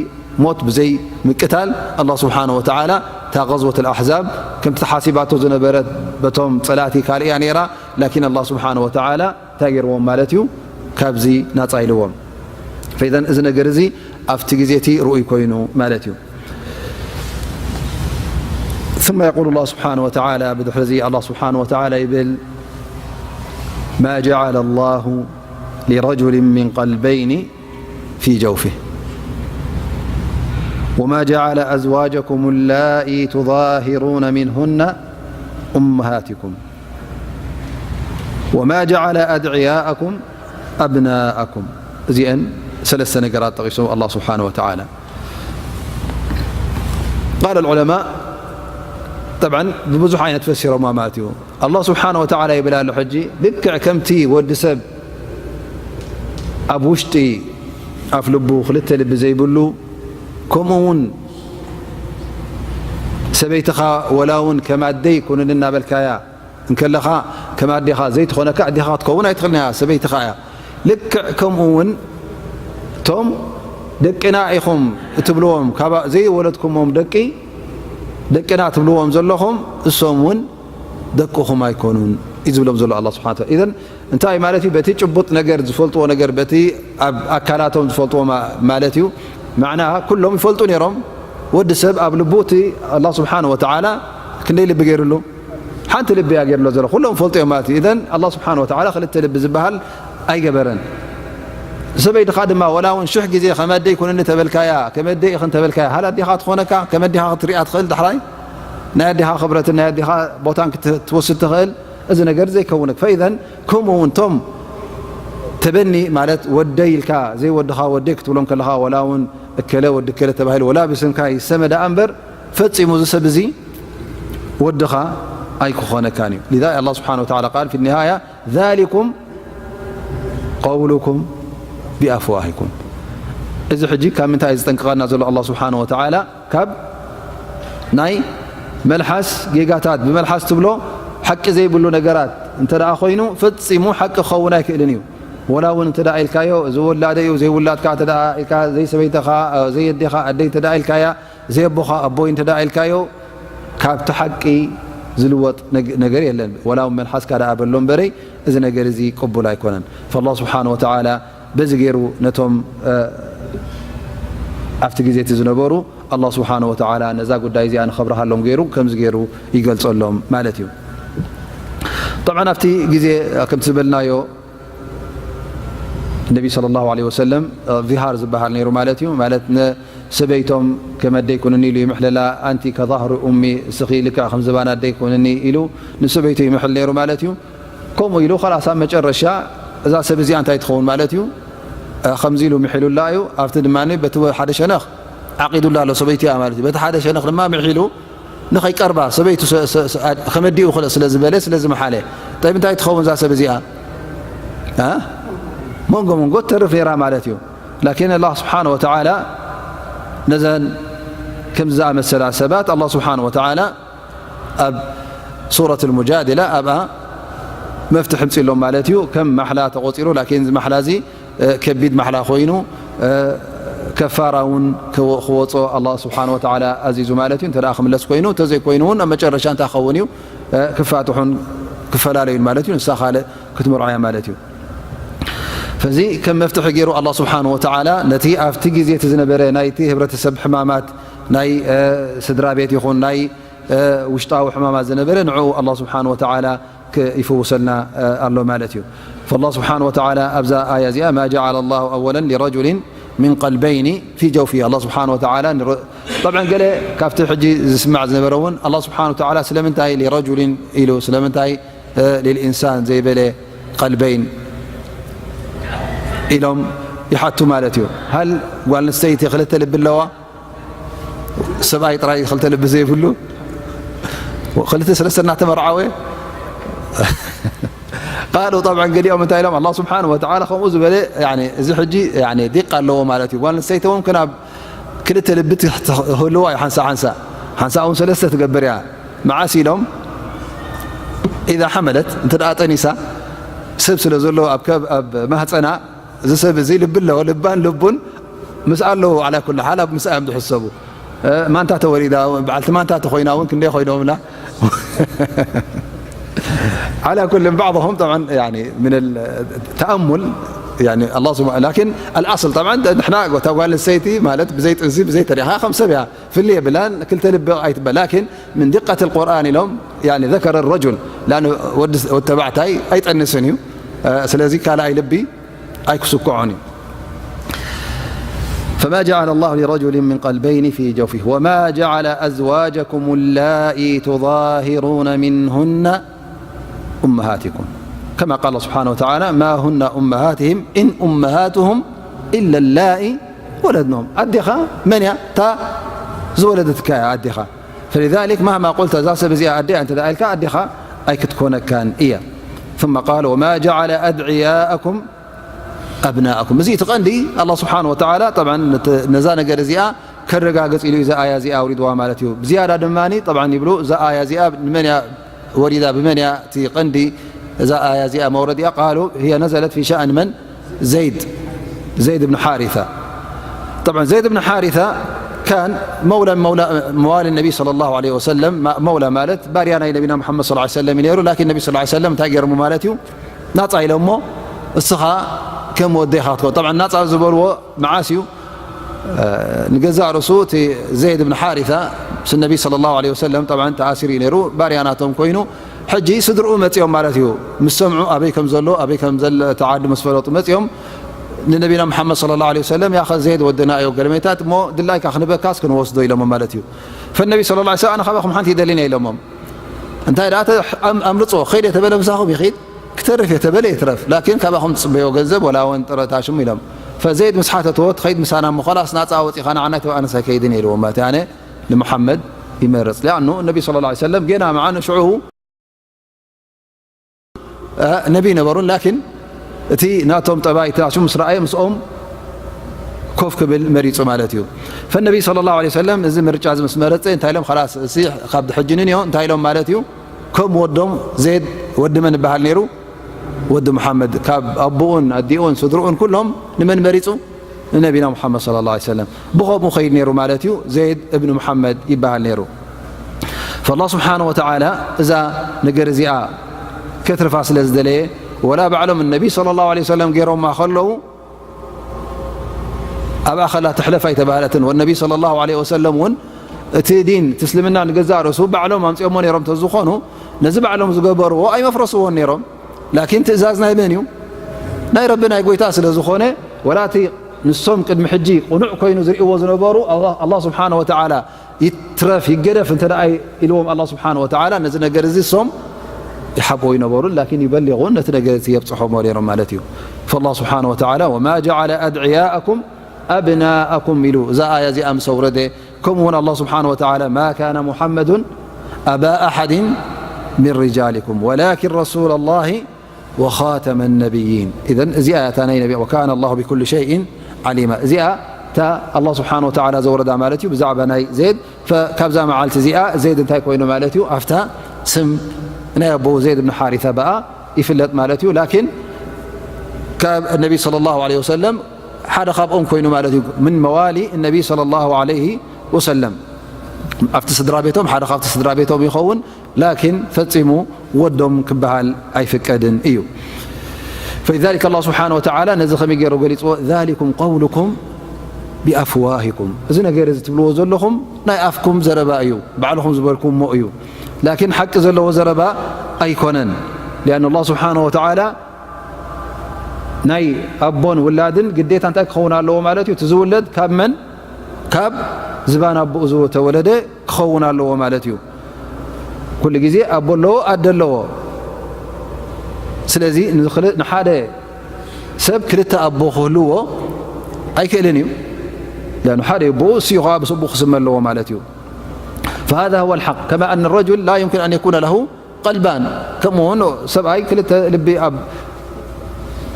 ሞት፣ ብዘይ ምቅታል፣ ኣላህ ስብሓነሁ ወተዓላ እታ ገዝወት ኣልኣሕዛብ ከምቲ ተሓሲባቶ ዝነበረት በቶም ጸላእቲ ካልእ እያ ነይራ። ላኪን ኣላህ ስብሓነሁ ወተዓላ እንታይ ገይርዎም ማለት እዩ? ካብዚ ናጻ ኢልዎም። ፈኢዘን እዚ ነገር እዚ ኣብቲ ግዜ እቲ ርኡይ ኮይኑ ማለት እዩ። ثم يقول الله سبحانه وتعالى፣ ብድሕሪ እዚ ኣላህ ስብሓነሁ ወተዓላ ይብል፣ ما جعل الله لرجل من قلبين في جوفه وما جعل أزواجكم اللائي تظاهرون منهن أمهاتكم وما جعل أدعياءكم أبناءكم። እዚአን ሰለስተ ነገራት ጠቒሱ ኣላህ ስብሓነሁ ወተዓላ። قال العلماء، طبعا ብብዙሕ ዓይነት ፈሲሮማ ማለት እዩ። ኣላህ ስብሓነሁ ወተዓላ ይብል ኣሎ፣ ሕጂ ልክዕ ከምቲ ወዲ ሰብ ኣብ ውሽጢ ኣፍ ልቡ ክልተ ልቢ ዘይብሉ፣ ከምኡ እውን ሰበይትኻ ወላ እውን ከም ኣደይ ኩንኒ እናበልካያ እንከለኻ፣ ከም ኣዴኻ ዘይትኾነካ ኣዴኻ ክትከውን ኣይትኽእልን እያ፣ ሰበይትኻ እያ። ልክዕ ከምኡ እውን እቶም ደቅና ኢኹም እትብልዎም፣ ካብ ዘይወለድኩሞም ደቂ፣ ደቅና ትብልዎም ዘለኹም፣ እሶም እውን ደቅኹም ኣይኮኑን እዩ ዝብሎም ዘሎ ኣላህ ስብሓነ ወተዓላ። ኢዘን እንታይ ማለት እዩ? በቲ ጭቡጥ ነገር ዝፈልጥዎ ነገር፣ በቲ ኣብ ኣካላቶም ዝፈልጥዎ ማ-፣ ማለት እዩ። ማዕና ኩሎም ይፈልጡ ነይሮም። ወዲ ሰብ ኣብ ልቡ እቲ ኣላህ ስብሓነ ወተዓላ ክንደይ ልቢ ገይሩሉ? ሓንቲ ልቢ እያ ገይሩሎ ዘሎ። ኩሎም ፈልጡ እዮም ማለት እዩ። ኢዘን ኣላህ ስብሓነ ወተዓላ ክልተ ልቢ ዝበሃል ኣይገበረን። ሰበይትኻ ድማ ወላ እውን ሽሕ ግዜ ከም ኣደይ ኩንኒ ተበልካያ፣ ከም ኣደይ ኢኽን ተበልካያ፣ ሃል ኣዴኻ ትኾነካ፣ ከም ኣዴኻ ክትሪኣ ትኽእል ዳሕራይ? ናይ ኣዴኻ ክብረትን ናይ ኣዴኻ ቦታን ክት-፣ ክትወስድ ትኽእል? እዚ ነገር ዘይከውን። ፈኢዘን ከምኡ እውን እቶም ተበኒ ማለት ወደይ ኢልካ ዘይወድኻ ወደይ ክትብሎም ከለኻ፣ ወላ እውን እከለ ወዲ እከለ ተባሂሉ፣ ወላ ብስምካ ይሰመ ደኣ እምበር፣ ፈጺሙ እዚ ሰብ እዚ ወድኻ ኣይክኾነካን እዩ። لذلك الله سبحانه وتعالى قال في النهاية ذلكم قولكم بأفواهكم። እዚ ሕጂ ካብ ምንታይ እዩ ዝጠንቅቐና ዘሎ ኣላህ ስብሓነ ወተዓላ? ካብ ናይ መልሓስ ጌጋታት፣ ብመልሓስ ትብሎ ሓቂ ዘይብሉ ነገራት እንተ ደኣ ኮይኑ፣ ፈጺሙ ሓቂ ክኸውን ኣይክእልን እዩ። ወላ እውን እንተ ደኣ ኢልካዮ፣ እዚ ወላደ እዩ፣ ዘይውላድካ እንተ ደኣ ኢልካ፣ ዘይሰበይተኻ፣ ዘይኣዴኻ ኣደይ እንተ ደኣ ኢልካያ፣ ዘይኣቦኻ ኣቦይ እንተ ደኣ ኢልካዮ፣ ካብቲ ሓቂ ዝልወጥ ነግ-፣ ነገር የለን። ወላ እውን መልሓስካ ደኣ በሎ እምበረይ፣ እዚ ነገር እዚ ቅቡል ኣይኮነን። ፈላህ ስብሓነ ወተዓላ በዚ ገይሩ ነቶም፣ እ፣ ኣብቲ ግዜ እቲ ዝነበሩ ኣላህ ስብሓነ ወተዓላ ነዛ ጉዳይ እዚኣ ንኸብርሃሎም ገይሩ ከምዚ ገይሩ ይገልጸሎም ማለት እዩ። ጠብዓን ኣብቲ ግዜ ከምቲ ዝበልናዮ ነቢ ሰለላሁ ዐለይሂ ወሰለም ዚሃር ዝበሃል ነይሩ ማለት እዩ። ማለት ንሰበይቶም ከም ኣደይ ኩንኒ ኢሉ ይምሕለላ፣ ኣንቲ ከዛህሪ ኡሚ፣ እስኺ ልክዕ ከም ዝባን ኣደይ ኩንኒ ኢሉ ንሰበይቱ ይምሕል ነይሩ ማለት እዩ። ከምኡ ኢሉ ኸላስ ኣብ መጨረሻ እዛ ሰብ እዚኣ እንታይ ትኸውን ማለት እዩ? እ፣ ከምዚ ኢሉ ምሒሉላ እዩ። ኣብቲ ድማ በቲ ሓደ ሸነኽ ዓቂዱላ ኣሎ ሰበይቱ እያ ማለት እዩ። በቲ ሓደ ሸነኽ ድማ ምሒሉ ንኸይቀርባ ሰበይቱ ሰ-፣ ሰ-፣ ሰ-፣ ኣድ-፣ ከመዲኡ ክለ-፣ ስለ ዝበለ፣ ስለ ዝመሓለ። ጠይብ እንታይ ትኸውን እዛ ሰብ እዚኣ? እ? መንጎ መንጎ ትተርፍ ነይራ ማለት እዩ። ላኪን ኣላህ ስብሓነ ወተዓላ ነዘን ከምዚ ዝኣመሰላ ሰባት ኣላህ ስብሓነ ወተዓላ ኣብ ሱረት ልሙጃድላ ኣብኣ መፍትሒ ምፅሎም ማለት እዩ። ከም ማሕላ ተቆፂሩ፣ ላኪን እዚ ማሕላ እዚ፣ እ፣ ከቢድ ማሕላ ኮይኑ፣ እ፣ ከፋራ እውን ክወ-፣ ክወፅኦ ኣላህ ስብሓነ ወተዓላ ኣዚዙ ማለት እዩ። እንተ ደኣ ክምለስ ኮይኑ፣ እንተዘይኮይኑ እውን ኣብ መጨረሻ እንታይ ክኸውን እዩ? እ፣ ክፋትሑን ክፈላለዩን ማለት እዩ። ንሳ ካልእ ክትምርዖ እያ ማለት እዩ። ፈዚ ከም መፍትሒ ገይሩ ኣላህ ስብሓነ ወተዓላ ነቲ ኣብቲ ግዜ እቲ ዝነበረ ናይቲ ህብረተሰብ ሕማማት፣ ናይ፣ እ፣ ስድራ ቤት ይኹን ናይ እ፣ ውሽጣዊ ሕማማት ዝነበረ ንዕኡ ኣላህ ስብሓነ ወተዓላ ክ-፣ ይፍውሰልና፣ እ፣ ኣሎ ማለት እዩ። ፈላህ ስብሓነ ወተዓላ ኣብዛ ኣያ እዚኣ፣ ما جعل الله أولا لرجل من قلبين في جوفه። ኣላህ ስብሓነ ወተዓላ ንረ-፣ ጠብዐን ገለ ካብቲ ሕጂ ዝስማዕ ዝነበረ እውን ኣላህ ስብሓነ ወተዓላ ስለምንታይ ሊረጁሊን ኢሉ፣ ስለምንታይ ሊልኢንሳን ዘይበለ ቀልበይን ኢሎም ይሓቱ ማለት እዩ። ሃል ጓል ኣንስተይቲ ክልተ ልቢ ኣለዋ? ሰብኣይ ጥራይ ክልተ ልቢ ዘይብሉ ክልተ ሰለስተ እናተመርዓወ ቃሉ ጠብዐን ገሊኦም እንታይ ኢሎም ኣላ ስብሓን ወተዓላ ከምኡ ዝበለ እዚ ሕጂ ዲቃ ኣለዎ ማለት እዩ። ጓል ኣንስተይቲ እውን ክናብ ክልተ ልቢ ክህልዋ እዩ ሓንሳ ሓንሳ ሓንሳ እውን ሰለስተ ትገብር እያ። መዓስ ኢሎም ኢዛ ሓመለት እንተ ጠኒሳ ሰብ ስለ ዘለዎ ኣብ ማህፀና እዚ ሰብ እዚ ልቢ ኣለዎ ልባን ልቡን ምስ ኣለዉ ዓላ ኩሉ ሓል ኣብ ምስኣ እዮም ዝሕሰቡ። ማንታ ተወሊዳ በዓልቲ ማንታ ተኮይና እውን ክንደይ ኮይኖምና ዓላ ኩል بعضهم طبعا من التأمل لكن الأصل طبعا ንሕና ጓል ኣንስተይቲ ማለት ብዘይ ጥንሲ ብዘይ ተሪኻ ከም ሰብ እያ ፍሊ የብላን ክልተ ልቢ ኣይትበል لكن من دقة القرآن ኢሎም ذكر الرجل لأن ወዲ ተባዕታይ ኣይጠንስን እዩ ስለዚ ካልኣይ ልቢ ኣይክስኩዖን እዩ فما جعل الله لرجل من قلبين في جوفه وما جعل أزواجكم اللائي تظاهرون منهن أمهاتكم كما قال سبحانه وتعالى ما هن أمهاتهم إن أمهاتهم إلا اللائي ولدنهم ኣዴኻ መን እያ እታ ዝወለደትካ እያ ኣዴኻ فلذلك مهما قلت እዛ ሰብ እዚኣ ኣዴ እያ እንተ ኢልካ ኣዴኻ ኣይክትኮነካን እያ ثم قال وما جعل أدعياءكم أبناءكم እዚ እቲ ቀንዲ ኣላ ስብሓን ወተዓላ ነዛ ነገር እዚኣ ከረጋግፅ ኢሉ እዛ ኣያ እዚኣ ኣውሪድዋ ማለት እዩ ብዝያዳ ድማ ይብሉ እዛ ኣያ እዚኣ ንመን እያ ወሪዳ ብመን እያ እቲ ቀንዲ እዛ ኣያ እዚኣ መውረዲኣ ቃሉ هي نزلت في شأن من زيد زيد بن حارثة طبعا زيد بن حارثة كان مولى مولى موالي النبي صلى الله عليه وسلم مولى ማለት ባርያ ናይ ነቢና محمد صلى الله عليه وسلم ነይሩ لكن النبي صلى الله عليه وسلم እንታይ ገይሮሞ ማለት እዩ ናፃ ኢሎሞ እስኻ ከም ወደኻ ክትከውን طبعا ናፃ ዝበልዎ መዓስ እዩ ንገዛእ ርእሱ እቲ ዘይድ ብን ሓሪታ ምስ ነቢ صلى الله عليه وسلم طبعا ተኣሲሩ እዩ ነይሩ ባርያ ናቶም ኮይኑ ሕጂ ስድርኡ መፂኦም ማለት እዩ ምስ ሰምዑ ኣበይ ከም ዘሎ ኣበይ ከም ዘለ እቲ ዓዲ ምስ ፈለጡ መፂኦም ንነቢና ሙሓመድ صلى الله عليه وسلم ያኸ ዘይድ ወድና እዩ ገለሜታት እሞ ድላይካ ክንበካስ ክንወስዶ ኢሎሞ ማለት እዩ ፈነቢ صلى الله عليه وسلم ኣነ ካባኹም ሓንቲ ይደልን እየ ኢሎሞም እንታይ ደኣ ኣምልጾ ከይድ የተበለ ምሳኹም ይኺድ ክተርፍ የተበለ ይትረፍ ላኪን ካባኹም ትጽበዮ ገንዘብ ወላ እውን ጥረታ ሽሙ ኢሎም ፈዘይድ ምስ ሓተትዎ ትኸይድ ምሳና እሞ ኸላስ ናጻ ወጺኻ ንዓና ኣይተባእንስ ኣይከይድን እየ ኢልዎ ማለት ኣነ ንሙሓመድ ይመርጽ ሊኣኑ ነቢ صلى الله عليه وسلم ጌና መዓኑ ሽዑ ነቢ ነበሩን ላኪን እቲ ናቶም ጠባይ እቲ ናሽሙ ምስ ረኣየ ምስኦም ኮፍ ክብል መሪጹ ማለት እዩ ፈነቢ صلى الله عليه وسلم እዚ ምርጫ እዚ ምስ መረጸ እንታይ ኢሎም ኸላስ እዚ ካብ ሕጂ ንንዮ እንታይ ኢሎም ማለት እዩ ከም ወዶም ዜድ ወዲ መን ይበሃል ነይሩ ወዲ ሙሓመድ ካብ ኣቦኡን ኣዲኡን ስድርኡን ኩሎም ንመን መሪጹ ንነቢና ሙሓመድ صلى الله عليه وسلم ብኸምኡ ኸይድ ነይሩ ማለት እዩ ዘይድ እብን ሙሓመድ ይበሃል ነይሩ فالله سبحانه وتعالى እዛ ነገር እዚኣ ከትርፋ ስለ ዝደለየ ወላ ባዕሎም ነቢ صلى الله عليه وسلم ገይሮማ ከለዉ ኣብኣ ከላ ትሕለፍ ኣይተባህለትን ወነቢ صلى الله عليه وسلم እውን እቲ ዲን እቲ እስልምና ንገዛእ ርእሱ ባዕሎም ኣምፅኦሞ ነይሮም ተዝኾኑ ነዚ ባዕሎም ዝገበርዎ ኣይመፍረስዎን ነይሮም ላኪን ትእዛዝ ናይ መን እዩ ናይ ረቢ ናይ ጎይታ ስለ ዝኾነ ወላ እቲ ንሶም ቅድሚ ሕጂ ቁኑዕ ኮይኑ ዝርእዎ ዝነበሩ ኣላህ ስብሓን ወተዓላ ይትረፍ ይገደፍ እንተ ደኣ ኢልዎም ኣላህ ስብሓን ወተዓላ ነዚ ነገር እዚ እሶም ይሓብዎ ይነበሩን ላኪን ይበሊቑን ነቲ ነገር እቲ የብፅሖሞ ነይሮም ማለት እዩ فالله سبحانه وتعالى وما جعل أدعياءكم أبناءكم ኢሉ እዛ ኣያ እዚኣ ምስ ኣውረደ ከምኡ እውን ኣላህ ስብሓን ወተዓላ ما كان محمد أبا أحد من رجالكم ولكن رسول الله وخاتم النبيين إذن እዚኣ እታ ናይ ነቢ وكان الله بكل شيء عليما እዚኣ እታ ኣላህ ስብሓን ወተዓላ ዘውረዳ ማለት እዩ ብዛዕባ ናይ ዜድ ካብዛ መዓልቲ እዚኣ ዜድ እንታይ ኮይኑ ማለት እዩ ኣብታ ስም ናይ ኣቦኡ ዜድ ብን ሓሪታ በኣ ይፍለጥ ማለት እዩ ላኪን ካብ ነቢ صلى الله عليه وسلم ሓደ ካብኦም ኮይኑ ማለት እዩ من موالي النبي صلى الله عليه وسلم ኣብቲ ስድራ ቤቶም ሓደ ካብቲ ስድራ ቤቶም ይኸውን ላኪን ፈጺሙ ወዶም ክበሃል ኣይፍቀድን እዩ فلذلك الله سبحانه وتعالى ነዚ ከመይ ገይሩ ገሊፅዎ ذلكم قولكم بأفواهكم እዚ ነገር እዚ ትብልዎ ዘለኹም ናይ ኣፍኩም ዘረባ እዩ ባዕልኹም ዝበልኩሞ እዩ ላኪን ሓቂ ዘለዎ ዘረባ ኣይኮነን لأن الله سبحانه وتعالى ናይ ኣቦን ውላድን ግዴታ እንታይ ክኸውን ኣለዎ ማለት እዩ እቲ ዝውለድ ካብ መን ካብ ዝባን ኣቦኡ ዝተወለደ ክኸውን ኣለዎ ማለት እዩ ኩሉ ግዜ ኣቦ ኣለዎ ኣደ ኣለዎ ስለዚ ንኽል-፣ ንሓደ ሰብ ክልተ ኣቦ ክህልዎ ኣይክእልን እዩ። ለኣኑ ሓደ ኣቦኡ እሱ እዩ፣ ከዓ ብስቡ ክስመ ኣለዎ ማለት እዩ። فهذا هو الحق، كما أن الرجل لا يمكن أن يكون له قلبان، ከምኡ እውን ሰብኣይ ክልተ ልቢ ኣብ-፣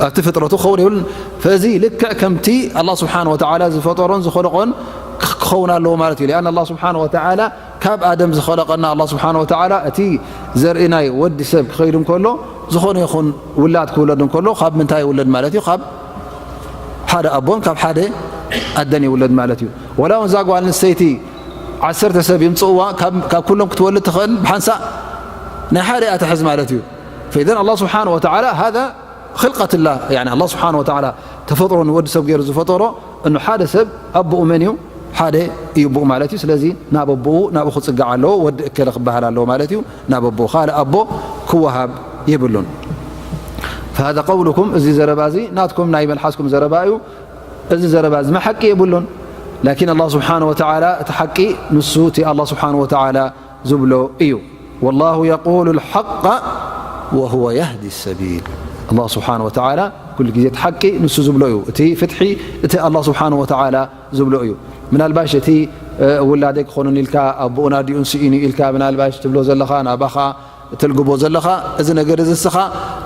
ኣብቲ ፍጥረቱ ክኸውን የብሉን። ፈዚ ልክዕ ከምቲ ኣላህ ስብሓን ወተዓላ ዝፈጠሮን ዝኸለቖን ክኸውን ኣለዎ ማለት እዩ። ሊኣን ኣላህ ስብሓን ወተዓላ ካብ ኣደም ዝኸለቐና ኣላህ ስብሓን ወተዓላ እቲ ዘርኢ ናይ ወዲ ሰብ ክኸይድ እንከሎ ዝኾነ ይኹን ውላድ ክውለድ እንከሎ ካብ ምንታይ ይውለድ ማለት እዩ? ካብ ሓደ ኣቦን ካብ ሓደ ኣደን ይውለድ ማለት እዩ። ወላ እውን እዛ ጓል ኣንስተይቲ ዓሰርተ ሰብ ይምፅእዋ፣ ካብ፣ ካብ ኩሎም ክትወልድ ትኽእል፣ ብሓንሳእ ናይ ሓደ እያ ትሕዝ ማለት እዩ። ፈኢዘን ኣላህ ስብሓን ወተዓላ ሃዛ ኽልቀትላ፣ ያኒ ኣላህ ስብሓን ወተዓላ ተፈጥሮ ንወዲ ሰብ ገይሩ ዝፈጠሮ፣ እኑ ሓደ ሰብ ኣቦኡ መን እዩ? ሓደ እዩ ኣቦኡ ማለት እዩ። ስለዚ ናብ ኣቦኡ፣ ናብኡ ክፅጋዕ ኣለዎ፣ ወዲ እከለ ክበሃል ኣለዎ ማለት እዩ። ናብ ኣቦኡ፣ ካልእ ኣቦ ክወሃብ የብሉን። فهذا قولكم، እዚ ዘረባ እዚ ናትኩም ናይ መልሓስኩም ዘረባ እዩ። እዚ ዘረባ እዚ ሓቂ የብሉን። ላኪን ኣላህ ስብሓን ወተዓላ እቲ ሓቂ ንሱ እቲ ኣላህ ስብሓን ወተዓላ ዝብሎ እዩ። والله يقول الحق وهو يهدي السبيل። ኣላህ ስብሓን ወተዓላ ኩሉ ግዜ እቲ ሓቂ ንሱ ዝብሎ እዩ። እቲ ፍትሒ እቲ ኣላህ ስብሓን ወተዓላ ዝብሎ እዩ። ምናልባሽ እቲ፣ እ፣ ውላደይ ክኾኑን ኢልካ ኣቦኡን ኣዲኡን ስኢኑ ኢልካ ምናልባሽ ትብሎ ዘለኻ ናባኻ ትልግቦ ዘለኻ፣ እዚ ነገር እዚ እስኻ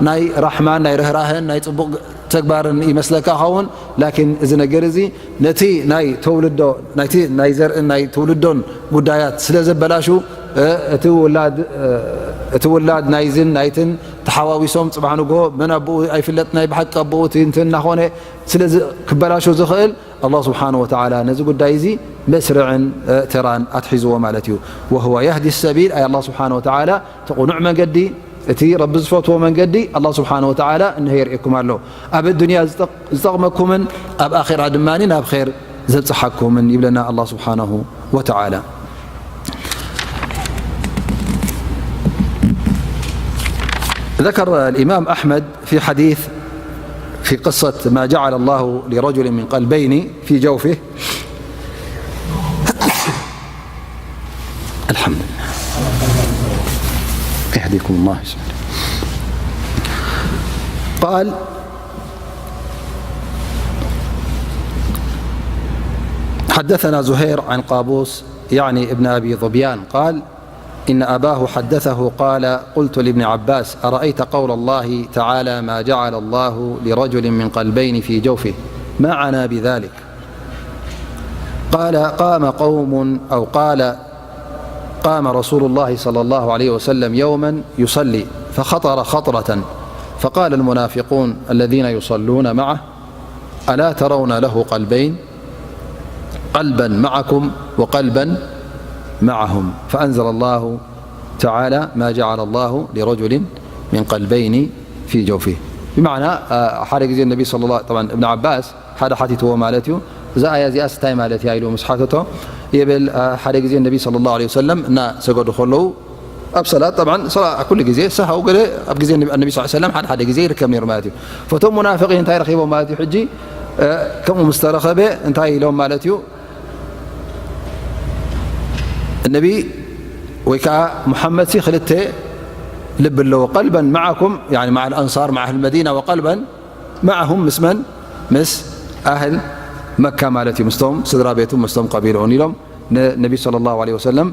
ናይ ራሕማን ናይ ርህራህን ናይ ጽቡቕ ተግባርን ይመስለካ ኸውን። ላኪን እዚ ነገር እዚ ነቲ ናይ ተውልዶ፣ ናይቲ ናይ ዘርእን ናይ ትውልዶን ጉዳያት ስለ ዘበላሹ፣ እ፣ እቲ ውላድ፣ እ፣ እቲ ውላድ ናይዝን ናይትን ተሓዋዊሶም ጽባሕ ንግሆ መን ኣቦኡ ኣይፍለጥ፣ ናይ ብሓቂ ኣቦኡ እቲ እንትን እናኾነ ስለ ዝ-፣ ክበላሾ ዝኽእል፣ ኣላህ ስብሓን ወተዓላ ነዚ ጉዳይ እዚ መስርዕን፣ እ፣ ተራን ኣትሒዝዎ ማለት እዩ። وهو يهدي السبيل، ኣይ ኣላህ ስብሓን ወተዓላ እቲ ቕኑዕ መንገዲ፣ እቲ ረቢ ዝፈትዎ መንገዲ ኣላህ ስብሓን ወተዓላ እንሀ የርእየኩም ኣሎ። ኣብ ኣዱንያ ዝጠቕ-፣ ዝጠቕመኩምን ኣብ ኣኼራ ድማ ናብ ኼር ዘብጽሓኩምን ይብለና ኣላህ ስብሓነሁ ወተዓላ። ذكر الإمام أحمد في حديث في قصة ما جعل الله لرجل من قلبين في جوفه. الحمد لله. يهديكم الله. قال: حدثنا زهير عن قابوس، يعني ابن أبي ظبيان، قال: إن أباه حدثه قال: قلت لابن عباس: أرأيت قول الله تعالى: ما جعل الله لرجل من قلبين في جوفه، ما عنا بذلك؟ قال: قام قوم، أو قال: قام رسول الله صلى الله عليه وسلم يوما يصلي، فخطر خطرة، فقال المنافقون الذين يصلون معه: ألا ترون له قلبين؟ قلبا معكم وقلبا معهم، فأنزل الله تعالى: ما جعل الله لرجل من قلبين في جوفه. بمعنى، آه، ሓደ ግዜ ነቢ صلى الله، طبعا ابن عباس ሓደ ሓቲትዎ ማለት እዩ። እዛ ኣያ እዚኣስ እንታይ ማለት እያ ኢሉ ምስ ሓተቶ ይብል፣ አ፣ ሓደ ግዜ ነቢ صلى الله عليه وسلم እናሰገዱ ከለዉ ኣብ ሰላት፣ طبعا ሰላ-፣ ኩሉ ግዜ ሰሃው ገለ ኣብ ግዜ ነቢ፣ ነቢ صلى الله عليه وسلم ሓደ ሓደ ግዜ ይርከብ ነይሩ ማለት እዩ። ፈቶም ሙናፍቂን እንታይ ረኺቦም ማለት እዩ? ሕጂ፣ እ፣ ከምኡ ምስ ተረኸበ እንታይ ኢሎም ማለት እዩ? ነቢ ወይ ከዓ ሙሓመድ ሲ ክልተ ልቢ ኣለዎ። قلبا معكم، يعني مع الأنصار، مع أهل المدينة، وقلبا معهم، ምስ መን? ምስ ኣህል መካ ማለት እዩ። ምስቶም ስድራ ቤቱ፣ ምስቶም ቀቢልኡን ኢሎም ንነቢ صلى الله عليه وسلم፣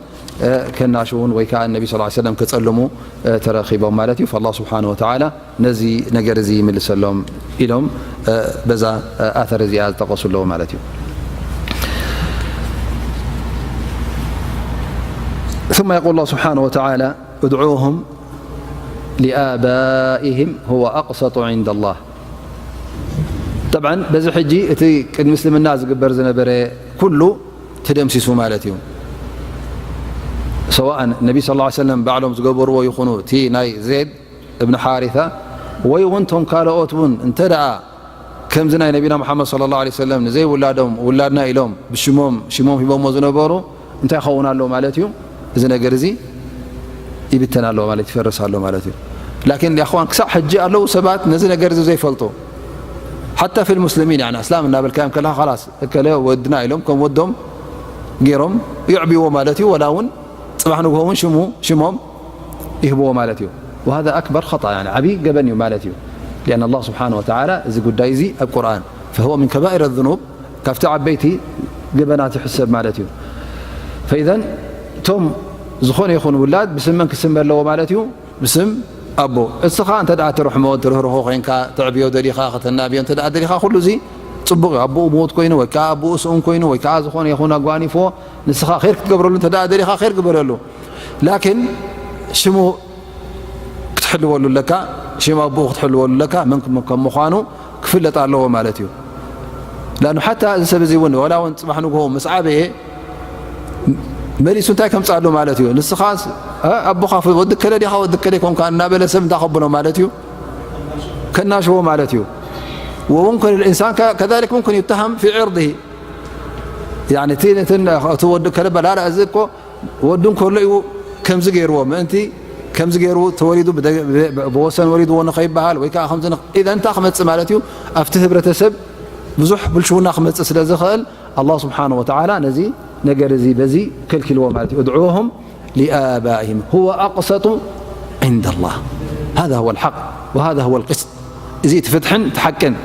እ፣ ከናሽውን ወይ ከዓ ነቢ صلى الله عليه وسلم ክጸልሙ፣ እ፣ ተረኺቦም ማለት እዩ። فالله سبحانه وتعالى ነዚ ነገር እዚ ይምልሰሎም ኢሎም፣ እ፣ በዛ፣ እ፣ ኣተር እዚኣ ዝጠቐሱ ኣለዉ ማለት እዩ። ثم يقول الله سبحانه وتعالى: ادعوهم لآبائهم هو أقسط عند الله. طبعا በዚ ሕጂ እቲ ቅድሚ እስልምና ዝግበር ዝነበረ ኩሉ ተደምሲሱ ማለት እዩ። ሰዋእ ነቢ صلى الله عليه وسلم ባዕሎም ዝገበርዎ ይኹኑ፣ እቲ ናይ ዜድ እብን ሓሪታ ወይ እውን ቶም ካልኦት እውን እንተ ደኣ ከምዚ ናይ ነቢና ሙሓመድ صلى الله عليه وسلم ንዘይውላዶም ውላድና ኢሎም ብሽሞም፣ ሽሞም ሂቦሞ ዝነበሩ እንታይ ይኸውን ኣሎ ማለት እዩ? እዚ ነገር እዚ ይብተን ኣሎ ማለት፣ ይፈርስ ኣሎ ማለት እዩ። ላኪን ያ እኽዋን ክሳዕ ሕጂ ኣለዉ ሰባት ነዚ ነገር እዚ ዘይፈልጡ። ሓታ ፊል ሙስሊሚን፣ ያኒ ኣስላም እናበልካዮም ከለኻ ኻላስ እከለ ወድና ኢሎም ከም ወዶም ገይሮም የዕብይዎ ማለት እዩ። ወላ እውን ጽባሕ ንግሆ እውን ሽሙ፣ ሽሞም ይህብዎ ማለት እዩ። وهذا أكبر خطأ، يعني ዓብዪ ገበን እዩ ማለት እዩ። لأن الله سبحانه وتعالى እዚ ጉዳይ እዚ ኣብ ቁርኣን فهو من كبائر الذنوب፣ ካብቲ ዓበይቲ ገበናት ይሕሰብ ማለት እዩ። فإذا እቶም ዝኾነ ይኹን ውላድ ብስም መን ክስመ ኣለዎ ማለት እዩ? ብስም ኣቦ። እስኻ እንተ ደኣ ትርሕሞ፣ ትርህርሆ ኮይንካ፣ ተዕብዮ ደሊኻ፣ ከተናብዮ እንተ ደኣ ደሊኻ፣ ኩሉ እዚ ጽቡቕ እዩ። ኣቦኡ ምዉት ኮይኑ ወይ ከኣ ኣቦኡ ስኡን ኮይኑ ወይ ከኣ ዝኾነ ይኹን ኣጓኒፍዎ፣ ንስኻ ኸይር ክትገብረሉ እንተ ደኣ ደሊኻ፣ ኸይር ግበረሉ። ላኪን ሽሙ ክትሕልወሉ ኣለካ፣ ሽም ኣቦኡ ክትሕልወሉ ኣለካ፣ መን ከም ምዃኑ ክፍለጥ ኣለዎ ማለት እዩ። ላኑ ሓታ እዚ ሰብ እዚ እውን ዋላ እውን ጽባሕ ንግሆ ምስ ዓበየ መሊሱ እንታይ ከምጽኣሉ ማለት እዩ? ንስኻስ፣ እ፣ ኣቦኻ ፍ-፣ ወዲ ከለ ዲኻ ወዲ ከለ ይኮንካ እናበለ ሰብ እንታይ ከብሎ ማለት እዩ? ከናሽዎ ማለት እዩ። وممكن الإنسان ك-، كذلك ممكن يتهم في عرضه. يعني እቲ፣ እቲ፣ እቲ ወዲ ከለ በላላ እዚ እኮ ወዱ እንከሎ እዩ ከምዚ ገይርዎ፣ ምእንቲ ከምዚ ገይሩ ተወሊዱ ብደ-፣ ብ-፣ ብወሰን ወሊድዎ ንኸይበሃል ወይ ከዓ ከምዚ ንኽ-፣ ኢዘን እንታይ ክመጽእ ማለት እዩ? ኣብቲ ህብረተሰብ ብዙሕ ብልሽውና ክመጽእ ስለ ዝኽእል ኣላህ ስብሓነ ወተዓላ ነዚ ነገር እዚ በዚ ከልኪልዎ ማለት እዩ። ادعوهم لآبائهم هو أقسط عند الله. هذا هو الحق وهذا هو القسط. እዚ እቲ ፍትሕን እቲ ሓቅን።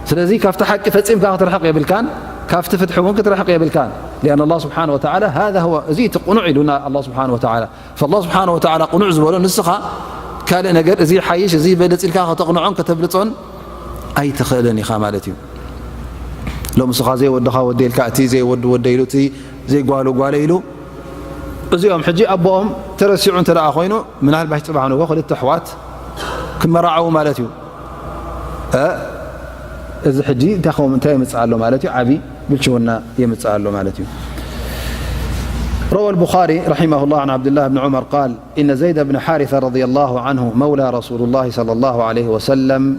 ስለዚ ካብቲ ሓቂ ፈጺምካ ክትርሕቕ የብልካን፣ ካብቲ ፍትሒ እውን ክትርሕቕ የብልካን። لأن الله سبحانه وتعالى هذا هو، እዚ እቲ ቅኑዕ ኢሉና ኣላህ ስብሓነ ወተዓላ። فالله سبحانه وتعالى ቅኑዕ ዝበሎ ንስኻ ካልእ ነገር እዚ ይሓይሽ፣ እዚ ይበልጽ ኢልካ ከተቕንዖን ከተብልጾን ኣይትኽእልን ኢኻ ማለት እዩ። ሎም ንስኻ ዘይወድኻ ወደ ኢልካ፣ እቲ ዘይወዱ ወደ ኢሉ፣ እቲ ዘይጓሉ ጓለ ኢሉ፣ እዚኦም ሕጂ ኣቦኦም ተረሲዑ እንተ ደኣ ኮይኑ፣ ምናልባሽ ጽባሕ ንግሆ ክልተ ኣሕዋት ክመራዓዉ ማለት እዩ። እ፣ እዚ ሕጂ እንታይ ክኸውን፣ እንታይ የምጽእ ኣሎ ማለት እዩ? ዓቢ ብልሽውና የምጽእ ኣሎ ማለት እዩ። روى البخاري رحمه الله عن عبد الله بن عمر قال: إن زيد بن حارثة رضي الله عنه مولى رسول الله صلى الله عليه وسلم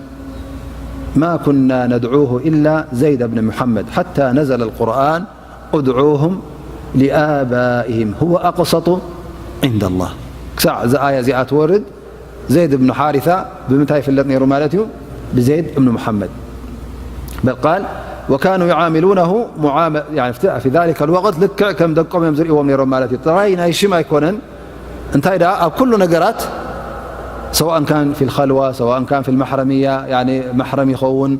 ما كنا ندعوه إلا زيد بن محمد حتى نزل القرآن ادعوهم لآبائهم هو أقسط عند الله. ክሳዕ እዛ ኣያ እዚኣ ትወርድ ዘይድ እብኑ ሓሪሳ ብምንታይ ይፍለጥ ነይሩ ማለት እዩ? ብዘይድ እብኑ መሓመድ። በል ቃል ወካኑ ዩዓሚሉነሁ ሙዓመ-፣ ያኒ፣ ፍቲ-፣ ፊ ዛሊከ ልወቅት ልክዕ ከም ደቆም እዮም ዝርእዎም ነይሮም ማለት እዩ። ጥራይ ናይ ሽም ኣይኮነን፣ እንታይ ደኣ ኣብ ኩሉ ነገራት ሰዋእን ካን ፊል ኸልዋ ሰዋእን ካን ፊል ማሕረምያ፣ ያኒ ማሕረም ይኸውን፣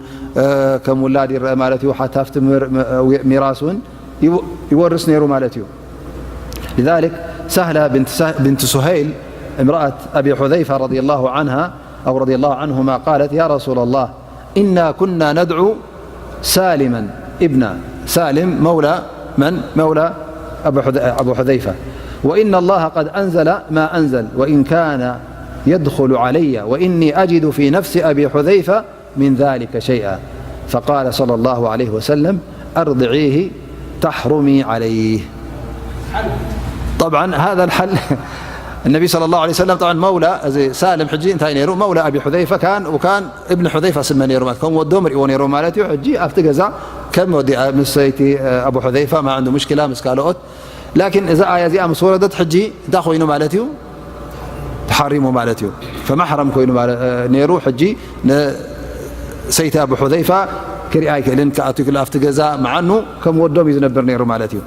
እ፣ ከም ውላድ ይረአ ማለት እዩ። ሓታ ኣብቲ ምር-፣ ም-፣ ሚራስ እውን ይወ-፣ ይወርስ ነይሩ ማለት እዩ። لذلك سهلة بنت سه-، بنت سهيل امرأة أبي حذيفة رضي الله عنها أو رضي الله عنهما قالت: يا رسول الله، إنا كنا ندعو سالما ابن سالم مولى من؟ مولى أبو حذ-، أبو حذيفة، وإن الله قد أنزل ما أنزل، وإن كان يدخل علي، وإني أجد في نفس أبي حذيفة من ذلك شيئا، فقال صلى الله عليه وسلم: أرضعيه تحرمي عليه. طبعا هذا الحل النبي صلى الله عليه وسلم، طبعا مولى እዚ ሳልም ሕጂ እንታይ ነይሩ؟ مولى أبي حذيفة كان، وكان ابن حذيفة ስመ ነይሩ ማለት ከም ወዶም ርእዎ ነይሩ ማለት እዩ። ሕጂ ኣብቲ ገዛ ከም ወዲ ምስ ሰይቲ ኣቡ ሑዘይፋ ما عنده مشكلة ምስ ካልኦት ላኪን እዛ ኣያ እዚኣ ምስ ወረደት ሕጂ እንታይ ኮይኑ ማለት እዩ? ተሓሪሙ ማለት እዩ። ፈማሕረም ኮይኑ ማለ-፣ ነይሩ። ሕጂ ንሰይቲ ኣቡ ሑዘይፋ ክሪኣ ኣይክእልን፣ ክኣቱ ይክእል ኣብቲ ገዛ፣ መዓኑ ከም ወዶም እዩ ዝነብር ነይሩ ማለት እዩ።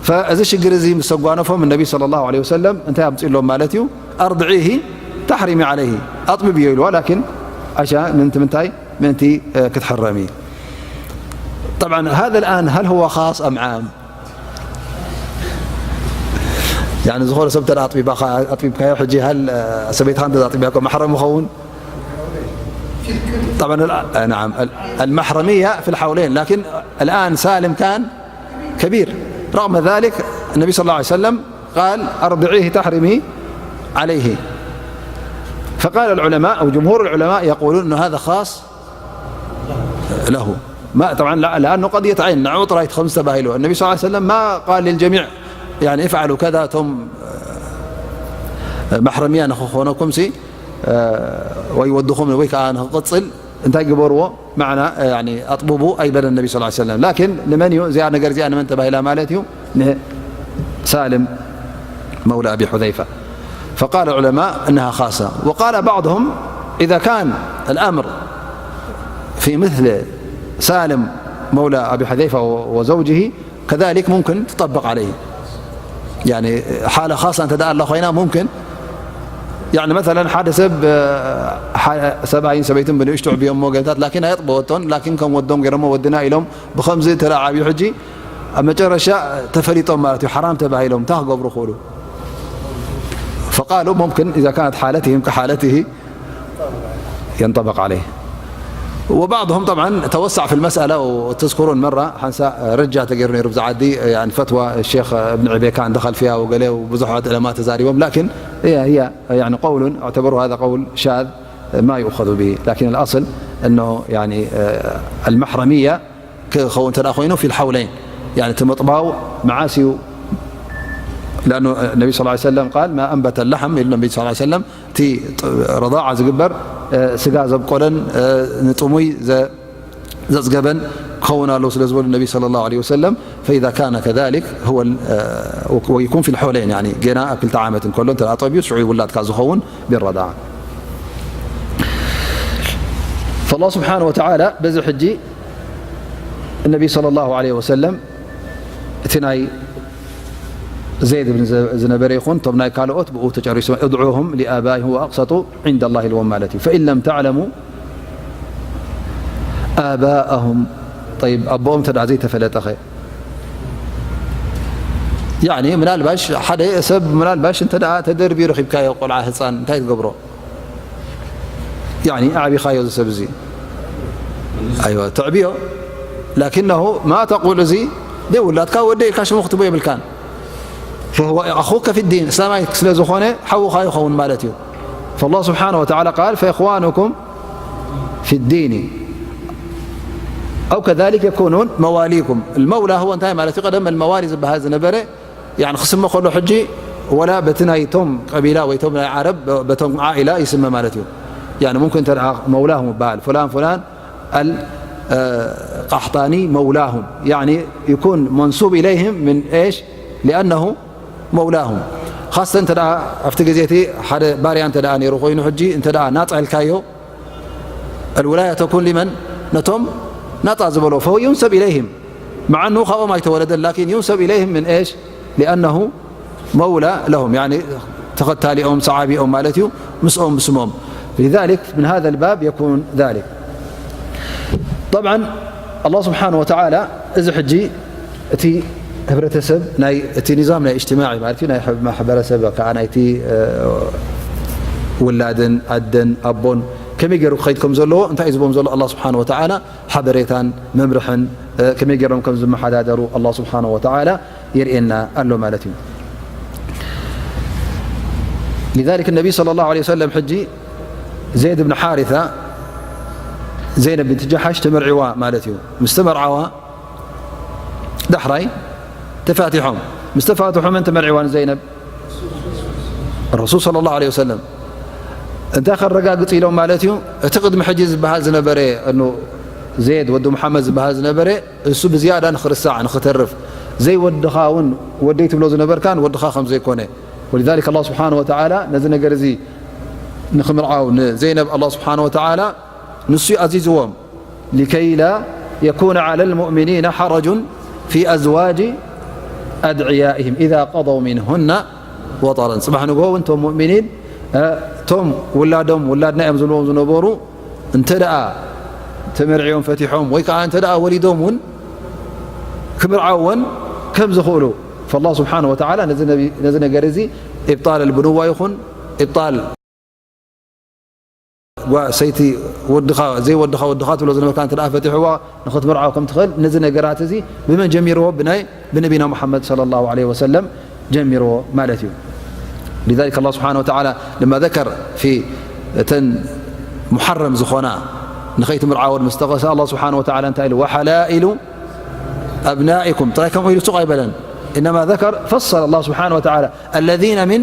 ፈእዚ ሽግር እዚ ምስ ተጓነፎም ነቢ ሰለላሁ ዐለይሂ ወሰለም እንታይ ኣምፅእሎም ማለት እዩ? ኣርድዒሂ ተሕሪሚ ዐለይሂ፣ ኣጥብብዮ ኢልዋ። ላኪን ዓሻ ምንቲ ምንታይ ምእንቲ፣ እ፣ ክትሕረም እዩ። طبعا هذا الآن هل هو خاص أم عام؟ يعني ዝኾነ ሰብ እንተ ኣጥቢባኻ፣ ኣጥቢብካዮ ሕጂ ሃል፣ እ፣ ሰበይትኻ እንተ ኣጥቢባካ ማሕረም ይኸውን؟ طبعا ال-، نعم، ال-، المحرمية في الحولين، لكن الآن سالم كان كبير. رغم ذلك النبي صلى الله عليه وسلم قال: أرضعيه تحرمي عليه. فقال العلماء أو جمهور العلماء يقولون أن هذا خاص له. ما، طبعا لا، لأنه قضية عين، ንዕኡ ጥራይ ትኸምስ ተባሂሉ። النبي صلى الله عليه وسلم ما قال للجميع يعني افعلوا كذا، እቶም፣ እ፣ ማሕረምያ ንኽኾነኩም ሲ፣ እ፣ ወይ ወድኹም ወይ ከዓ ንኽቕጽል እንታይ ግበርዎ? ማዕና፣ እ፣ ያኒ ኣጥብቡ ኣይበለን ነቢ ሰለላሁ ዐለይሂ ወሰለም። ላኪን ንመን እዩ እዚኣ ነገር እዚኣ ንመን ተባሂላ ማለት እዩ? ንሳልም መውላ ኣቢ ሑዘይፋ። فقال العلماء أنها خاصة، وقال بعضهم إذا كان الأمر في مثل سالم مولى أبي حذيفة و-، وزوجه كذلك ممكن تطبق عليه. يعني حالة خاصة أنت دعا الله خينا ممكن يعني مثلا ሓደ ሰብ ሰብኣይን ሰበይትን ብንእሽቱ ዕብዮሞ ገታት ላኪን ኣየጥበወቶን ላኪን ከም ወዶም ገይሮሞ ወድና ኢሎም ብከምዚ ተዓብዩ ሕጂ ኣብ መጨረሻ ተፈሊጦም ማለት እዩ ሓራም ተባሂሎም እንታይ ክገብሩ ክእሉ فقالوا ممكن إذا كانت حالتهم كحالته ينطبق عليه وبعضهم طبعا توسع في المسألة وتذكرون مرة ሓንሳ ርጃ ተገይሩ ነይሩ ብዛ ዓዲ يعني فتوى الشيخ ابن عبيكان دخل فيها وقال ብዙሓት علماء ተዛሪቦም لكن هي هي يعني قول اعتبروا هذا قول شاذ ما يؤخذ به لكن الأصل أنه يعني المحرمية ክኸውን እንተ ኮይኑ في الحولين يعني እቲ ምጥባው መዓስ እዩ لأنه النبي صلى الله عليه وسلم قال ما أنبت اللحم ኢሉ النبي صلى الله عليه وسلم እቲ رضاعة ዝግበር ስጋ ዘብቆለን ንጥሙይ ዘጽገበን ክኸውን ኣለዎ ስለ ዝበሉ النبي صلى الله عليه وسلم فإذا كان كذلك هو ويكون في الحولين يعني ገና ኣብ ክልተ ዓመት እንከሎ እንተ ጠብዩ ሽዑ ውላድካ ዝኸውን بالرضاعة فالله سبحانه وتعالى በዚ ሕጂ النبي صلى الله عليه وسلم እቲ ናይ زيد ዝነበረ ይኹን እቶም ናይ ካልኦት ብኡ ተጨሪሶም ادعوهم لآبائهم وأقسطوا عند الله ኢልዎም ማለት እዩ فإن لم تعلموا آباءهم طيب ኣቦኦም እንተ ዘይተፈለጠኸ يعني ምናልባሽ ሓደ ሰብ ምናልባሽ እንተ ተደርብዩ ረኺብካዮ ቆልዓ ህፃን እንታይ ትገብሮ يعني ኣዕቢኻዮ እዚ ሰብ እዚ ኣይዋ ተዕብዮ لكنه ما تقول እዚ ደይ ውላድካ ወደ ኢልካ ሽሙ ክትቦ የብልካን فهو أخوك في الدين እስላማይ ስለ ዝኾነ ሓውኻ ይኸውን ማለት እዩ فالله سبحانه وتعالى قال فإخوانكم في الدين أو كذلك يكونون مواليكم المولى هو እንታይ ማለት እዩ ቀደም الموالي ዝበሃል ዝነበረ يعني ክስመ ከሎ ሕጂ ولا በቲ ናይቶም ቀቢላ ወይ ቶም ናይ ዓረብ በቶም ዓኢላ ይስመ ማለት እዩ يعني ممكن እንተ مولاهم ይበሃል فلان فلان القحطاني مولاهم يعني يكون منسوب إليهم من إيش لأنه مولاهم خاصة እንተ ኣብቲ ግዜ እቲ ሓደ ባርያ እንተ ነይሩ ኮይኑ ሕጂ እንተ ናፃ ኢልካዮ الولاية تكون لمن ነቶም ናፃ ዝበሎ فهو ينسب إليهم مع أنه ካብኦም ኣይተወለደን لكن ينسب إليهم من إيش لأنه مولى لهم يعني ተኸታሊኦም ሰዓቢኦም ማለት እዩ ምስኦም ብስሞም لذلك من هذا الباب يكون ذلك طبعا الله سبحانه وتعالى እዚ ሕጂ እቲ ህብረተሰብ ናይ እቲ نظام ናይ اجتماعي ማለት እዩ ናይ ማሕበረሰብ ከዓ ናይቲ ውላድን ኣደን ኣቦን ከመይ ገይሩ ክኸይድ ከም ዘለዎ እንታይ እዩ ዝቦም ዘሎ الله سبحانه وتعالى ሓበሬታን መምርሕን ከመይ ገይሮም ከም ዝመሓዳደሩ الله سبحانه وتعالى የርእየና ኣሎ ማለት እዩ لذلك النبي صلى الله عليه وسلم ሕጂ زيد بن حارثة زينب بنت جحش ተመርዕዋ ማለት እዩ ምስ ተመርዓዋ ዳሕራይ ተፋቲሖም ምስ ተፋትሑ መን ተመርዕዋ ንዘይነብ الرسول صلى الله عليه وسلم እንታይ ከረጋግጽ ኢሎም ማለት እዩ እቲ ቅድሚ ሕጂ ዝበሃል ዝነበረ እኑ ዜድ ወዲ መሓመድ ዝበሃል ዝነበረ እሱ ብዝያዳ ንኽርሳዕ ንኽተርፍ ዘይወድኻ እውን ወደይ ትብሎ ዝነበርካን ወድኻ ከም ዘይኮነ ولذلك الله سبحانه وتعالى ነዚ ነገር እዚ ንኽምርዓው ንዘይነብ الله سبحانه وتعالى ንሱ ኣዚዝዎም لكي لا يكون على المؤمنين حرج في أزواج أدعيائهم إذا قضوا منهن وطرا ጽባሕ ንግሆ እውን እቶም ሙእሚኒን እቶም ውላዶም ውላድና እዮም ዝብልዎም ዝነበሩ እንተ ደኣ ተመርዕዮም ፈቲሖም ወይ ከዓ እንተ ደኣ ወሊዶም እውን ክምርዓወን ከም ዝኽእሉ فالله سبحانه وتعالى ነዚ ነገር እዚ إبطال البنوة ይኹን إبطال ጓ ሰይቲ ወድኻ ዘይወድኻ ወድኻ ትብሎ ዝነበርካ እንተ ደኣ ፈቲሕዋ ንኽትምርዓው ከም ትኽእል ነዚ ነገራት እዚ ብመን ጀሚርዎ ብናይ ብነቢና ሙሓመድ صلى الله عليه وسلم ጀሚርዎ ማለት እዩ لذلك الله سبحانه وتعالى لما ذكر في እተን محرم ዝኾና ንኸይትምርዓወን ምስ ጠቐሰ الله سبحانه وتعالى እንታይ ኢሉ وحلائل أبنائكم ጥራይ ከምኡ ኢሉ ሱቕ ኣይበለን إنما ذكر فصل الله سبحانه وتعالى الذين من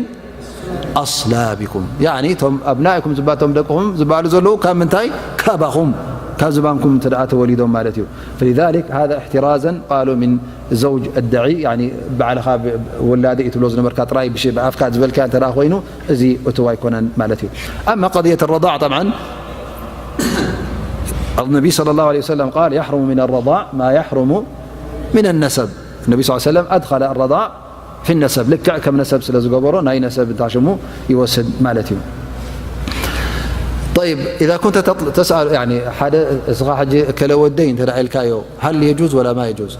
أصلابكم يعني እቶም أبنائكم ዝባ እቶም ደቅኹም ዝበሃሉ ዘለዉ ካብ ምንታይ ካባኹም ካብ ዝባንኩም እንተ ደኣ ተወሊዶም ማለት እዩ فلذلك هذا احترازا قالوا من زوج الدعي يعني ባዕልኻ ውላደ እዩ ትብሎ ዝነበርካ ጥራይ ብኣፍካ ዝበልካ እንተ ደኣ ኮይኑ እዚ እትው ኣይኮነን ማለት እዩ أما قضية الرضاع طبعا النبي صلى الله عليه وسلم قال يحرم من الرضاع ما يحرم من النسب النبي صلى الله عليه وسلم أدخل الرضاع في النسب ልክዕ ከም ነሰብ ስለ ዝገበሮ ናይ ነሰብ እንታይ ሽሙ ይወስድ ማለት እዩ طيب، إذا كنت تطل-، تسأل، يعني، ሓደ እስኻ ሕጂ እከለ ወደይ እንተ ደኣ ኢልካዮ፣ هل يجوز ولا ما يجوز?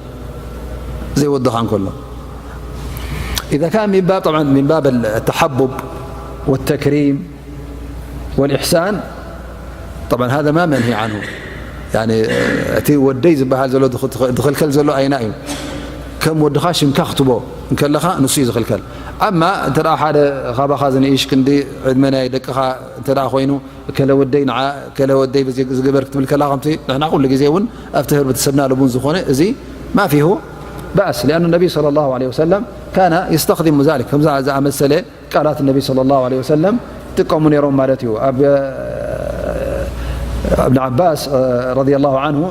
ዘይወድኻ እንከሎ። إذا كان من باب، طبعا، من باب التحبب والتكريم والإحسان، طبعا هذا ما منهي عنه. يعني، እቲ ወደይ ዝበሃል ዘሎ ድኽ-፣ ድኽልከል ዘሎ ኣይና እዩ። ከም ወድኻ ሽምካ ክትቦ እንከለኻ ንሱ እዩ ዝኽልከል። ኣማ እንተ ደኣ ሓደ ካባኻ ዝንእሽ ክንዲ ዕድመ ናይ ደቅኻ እንተ ደኣ ኮይኑ፣ እከለ ወደይ ንዓ እከለ ወደይ በዚ ዝግበር ክትብል ከላ፣ ከምቲ ንሕና ኩሉ ግዜ እውን ኣብቲ ህብረተሰብና ልቡን ዝኾነ እዚ ما فيه بأس، لأن النبي صلى الله عليه وسلم كان يستخدم ذلك، ከምዛ ዝኣመሰለ ቃላት ነቢ صلى الله عليه وسلم ይጥቀሙ ነይሮም ማለት እዩ። ኣብ እብን ዓባስ رضي الله عنه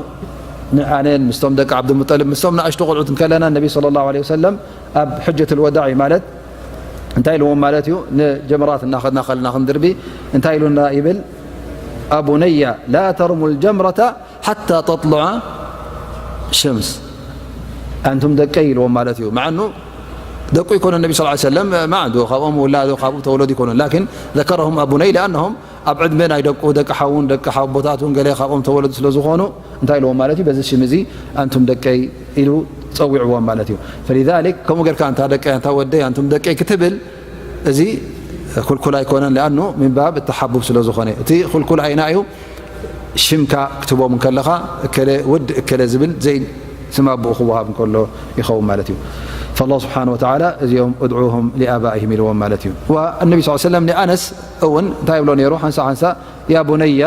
ንኣነን ምስቶም ደቂ ዓብዱልሙጠልብ ምስቶም ንኣሽቱ ቆልዑት እንከለና ነቢ صلى الله عليه وسلم ኣብ ሕጀት الوداع ማለት እንታይ ኢልዎም ማለት እዩ? ንጀመራት እናኸድና ከለና ክንድርቢ እንታይ ኢሉና ይብል? أبني لا ترموا الجمرة حتى تطلع الشمس، ኣንቱም ደቀይ ኢልዎም ማለት እዩ። መዓኑ ደቁ ይኮኑ ነቢ صلى الله عليه وسلم፣ ማዕዱ ካብኦም ውላዱ ካብኡ ተወለዱ ይኮኑ። لكن ذكرهم أبني لأنهم ኣብ ዕድመ ናይ ደቁ ደቂ ሓውን ደቂ ሓቦታቱን ገለ ካብኦም ተወለዱ ስለ ዝኾኑ እንታይ ኢልዎም ማለት እዩ? በዚ ሽም እዚ ኣንቱም ደቀይ ኢሉ ጸዊዕዎም ማለት እዩ። فلذلك ከምኡ ጌርካ ኣንታ ደቀይ ኣንታ ወደይ ኣንቱም ደቀይ ክትብል እዚ ኩልኩል ኣይኮነን። لأنه من باب التحبب ስለ ዝኾነ እቲ ኩልኩል ኣይና እዩ ሽምካ ክትቦም እንከለኻ እከለ ወዲ እከለ ዝብል ዘይ ስም ኣቦኡ ክወሃብ እንከሎ ይኸውን ማለት እዩ። فالله سبحانه وتعالى እዚኦም ادعوهم لآبائهم ኢልዎም ማለት እዩ። والنبي صلى الله عليه وسلم ንኣነስ እውን እንታይ ይብሎ ነይሩ? ሓንሳ ሓንሳ يا بني،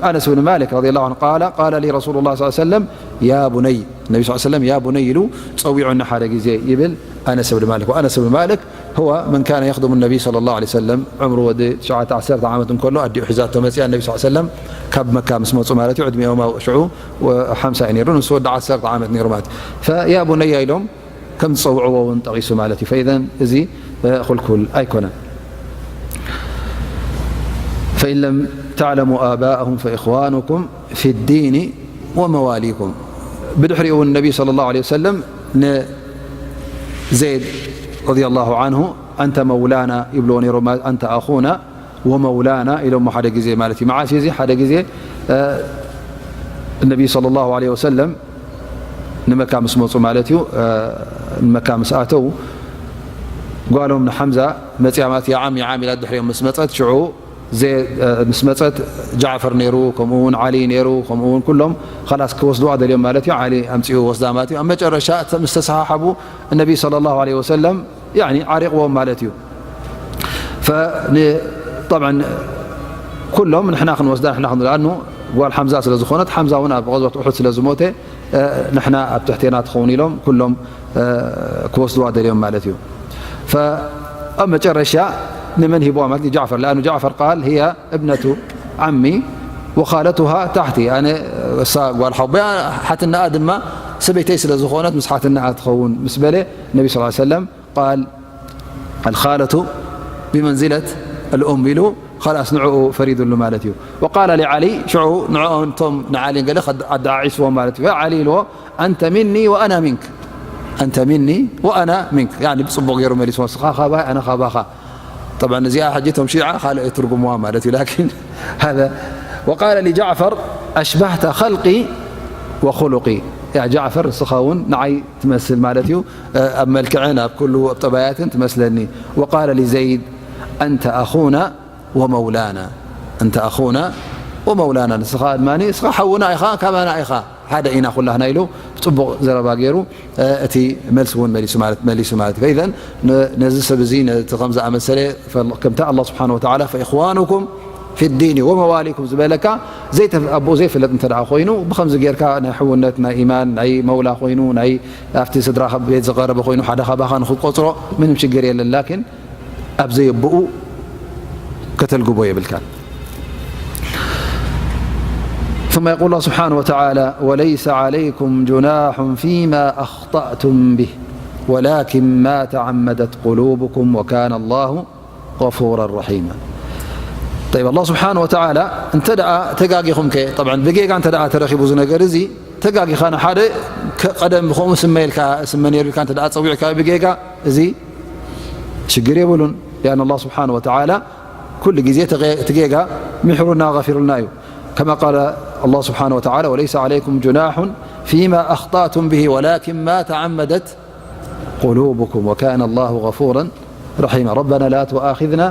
أنس بن مالك رضي الله عنه قال قال لي رسول الله صلى الله عليه وسلم يا بني، النبي صلى الله عليه وسلم يا بني ኢሉ ጸዊዑኒ ሓደ ግዜ ይብል ኣነስ ብን ማሊክ። وأنس بن مالك هو من كان يخدم النبي صلى الله عليه وسلم، ዕምሩ ወዲ ትሽዓተ ዓሰርተ ዓመት እንከሎ ኣዲኡ ሒዛቶ መጽያ ነቢ صلى الله عليه وسلم ካብ መካ ምስ መጹ ማለት እዩ። ዕድሚኦም ኣብ ሽዑ ሓምሳ እዩ ነይሩ፣ ንሱ ወዲ ዓሰርተ ዓመት ነይሩ ማለት እዩ። فيا بني ኢሎም ከም ዝጸውዕዎ እውን ጠቒሱ ማለት እዩ። فإذا እዚ ኩልኩል ኣይኮነን። فإن لم تعلموا آباءهم فإخوانكم في الدين ومواليكم። ብድሕሪኡ እውን ነቢ صلى الله عليه وسلم ንዘይድ رضي الله عنه أنت مولانا ይብልዎ ነይሮም፣ أنت أخونا ومولانا ኢሎሞ ሓደ ግዜ ማለት እዩ። መዓስ እዩ እዚ? ሓደ ግዜ፣ እ፣ ነቢ صلى الله عليه وسلم ንመካ ምስ መጹ ማለት እዩ፣ እ፣ ንመካ ምስ ኣተው ጓሎም ንሓምዛ መጽያ ማለት يا عم يا عم ኢላ ድሕሪኦም ምስ መጸት ሽዑ ዘ-፣ እ፣ ምስ መጸት ጃዕፈር ነይሩ፣ ከምኡ እውን ዓሊ ነይሩ፣ ከምኡ እውን ኩሎም خلاص ክወስድዋ ደልዮም ማለት እዩ። ዓሊ ኣምጺኡ ወስዳ ማለት እዩ። ኣብ መጨረሻ እተ-፣ ምስ ተሰሓሓቡ ነቢ صلى الله عليه وسلم يعني ዓሪቕዎም ማለት እዩ። فن-، طبعا ኩሎም ንሕና ክንወስዳ ንሕና ክን-፣ لأنه ጓል ሓምዛ ስለ ዝኾነት ሓምዛ እውን ኣብ غزوة أحد ስለ ዝሞተ፣ እ፣ ንሕና ኣብ ትሕቴና ትኸውን ኢሎም ኩሎም፣ እ፣ ክወስድዋ ደልዮም ማለት እዩ። فኣብ መጨረሻ ንመን ሂብዋ ማለት ንጃዕፈር؟ لأنه ጃዕፈር قال هي ابنة عمي وخالتها تحتي، ኣነ እሳ ጓል ሓቦያ ሓትናኣ ድማ ሰበይተይ ስለ ዝኾነት ምስ ሓትናኣ ትኸውን ምስ በለ ነቢ صلى الله عليه وسلم قال الخالة بمنزلة الأم ኢሉ خلاص ንዕኡ ፈሪዱሉ ማለት እዩ። وقال لعلي ሽዑ ንዕኦም እቶም ንዓሊ ገለ ከድ-፣ ኣደዓዒስዎም ማለት እዩ። يا علي ኢልዎ أنت مني وأنا منك، أنت مني وأنا منك، يعني ብጽቡቕ ገይሩ መሊስዎ። ንስኻ ካባይ ኣነ ካባኻ። طبعا እዚኣ ሕጂ እቶም ሺዓ ካልእ ትርጉምዋ ማለት እዩ። لكن هذا وقال لجعفر أشبهت خلقي وخلقي، يا جعفر ንስኻ እውን ንዓይ ትመስል ማለት እዩ። ኣብ መልክዕን ኣብ ኩሉ ኣብ ጠባያትን ትመስለኒ። وقال لزيد أنت أخونا ومولانا، أنت أخونا ومولانا، ንስኻ ድማ ንስኻ ሓውና ኢኻ ካባና ኢኻ ሓደ ኢና ኩላህና ኢሉ ብጽቡቕ ዘረባ ገይሩ፣ እ፣ እቲ መልሲ እውን መሊሱ ማለት፣ መሊሱ ማለት እዩ። فإذا ነ-፣ ነዚ ሰብ እዚ ነቲ ከም ዝኣመሰለ ፈል-፣ ከምታ الله سبحانه وتعالى فإخوانكم في الدين ومواليكم ዝበለካ ዘይተ-፣ ኣቦኡ ዘይፍለጥ እንተ ደኣ ኮይኑ ብኸምዚ ጌርካ ናይ ሕውነት ናይ ኢማን ናይ መውላ ኮይኑ ናይ ኣብቲ ስድራ ቤት ዝቐረበ ኮይኑ ሓደ ካባኻ ንኽትቆጽሮ ምንም ሽግር የለን። ላኪን ኣብ ዘየብኡ ከተልግቦ የብልካን። ثم يقول الله سبحانه وتعالى: وليس عليكم جناح فيما أخطأتم به ولكن ما تعمدت قلوبكم وكان الله غفورا رحيما. طيب، الله سبحانه وتعالى እንተ ደኣ ተጋጊኹም ከ፣ طبعا ብጌጋ እንተ ደኣ ተረኺቡ እዚ ነገር እዚ፣ ተጋጊኻ ንሓደ ከ-፣ ቀደም ብኸምኡ ስመ ኢልካ፣ ስመ ነይሩ ኢልካ እንተ ደኣ ጸዊዕካ ብጌጋ፣ እዚ ሽግር የብሉን። لأن الله سبحانه وتعالى ኩሉ ግዜ እቲ ጌጋ ምሕሩና፣ غፊሩልና እዩ። كما قال الله سبحانه وتعالى: وليس عليكم جناح فيما أخطأتم به ولكن ما تعمدت قلوبكم وكان الله غفورا رحيما. ربنا لا تؤاخذنا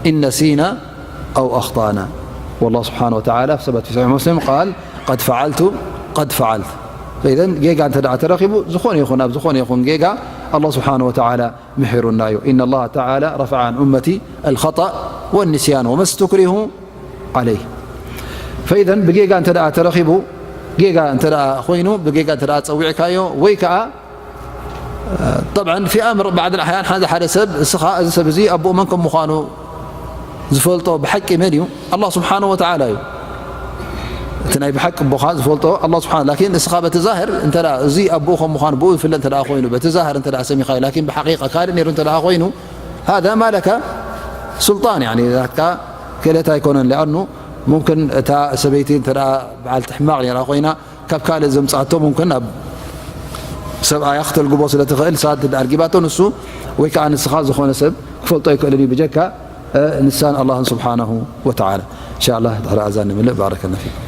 إن نسينا أو أخطأنا. والله سبحانه وتعالى في صحيح مسلم قال: قد فعلت، قد فعلت. فإذا ጌጋ እንተ ደኣ ተረኺቡ፣ ዝኾነ ይኹን፣ ኣብ ዝኾነ ይኹን ጌጋ ኣላህ ስብሓነ ወተዓላ ምሒሩና እዩ። إن الله تعالى رفع عن أمتي الخطأ والنسيان وما استكرهوا عليه. فإذا ብጌጋ እንተ ደኣ ተረኺቡ፣ ጌጋ እንተ ደኣ ኮይኑ፣ ብጌጋ እንተ ደኣ ጸዊዕካዮ፣ ወይ ከኣ طبعا في أمر بعض الأحيان ሓደ ሓደ ሰብ፣ እስኻ እዚ ሰብ እዚ ኣቦኡ መን ከም ምዃኑ ዝፈልጦ ብሓቂ መን እዩ? ኣላህ ስብሓነ ወተዓላ እዩ። እቲ ናይ ብሓቂ ኣቦኻ ዝፈልጦ ኣላህ ስብሓነ። ላኪን እስኻ በቲ ዛህር እንተ ደኣ እዚ ኣቦኡ ከም ምዃኑ ብኡ ይፍለ እንተ ደኣ ኮይኑ፣ በቲ ዛህር እንተ ደኣ ሰሚኻዮ፣ ላኪን ብሓቂቃ ካልእ ነይሩ እንተ ደኣ ኮይኑ፣ هذا ما لك سلطان، يعني ናትካ ክእለት ኣይኮነን። لأنه ممكن እታ ሰበይቲ እንተ ደኣ በዓልቲ ሕማቕ ነይራ ኮይና፣ ካብ ካልእ ዘምጻቶ ሙምክን ኣብ ሰብኣያ ክተልግቦ ስለ ትኽእል፣ ሳት ኣርጊባቶ ንሱ ወይ ከኣ ንስኻ ዝኾነ ሰብ ክፈልጦ ኣይክእልን እዩ ብጀካ ንሳን ኣላህን ስብሓነሁ ወተዓላ። እንሻ ኣላህ ድሕሪ ኣዛን ንምልእ። ባረከና ፊኩም።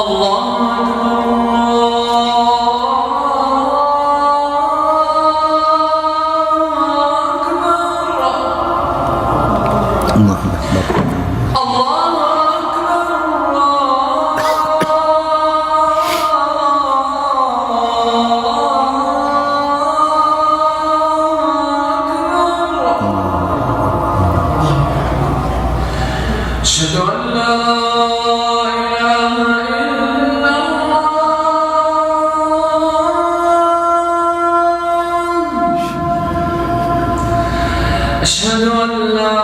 الله أكبر، الله أكبر. الله أكبر، الله أكبر. أشهد أن لا إله إلا الله. أشهد أن لا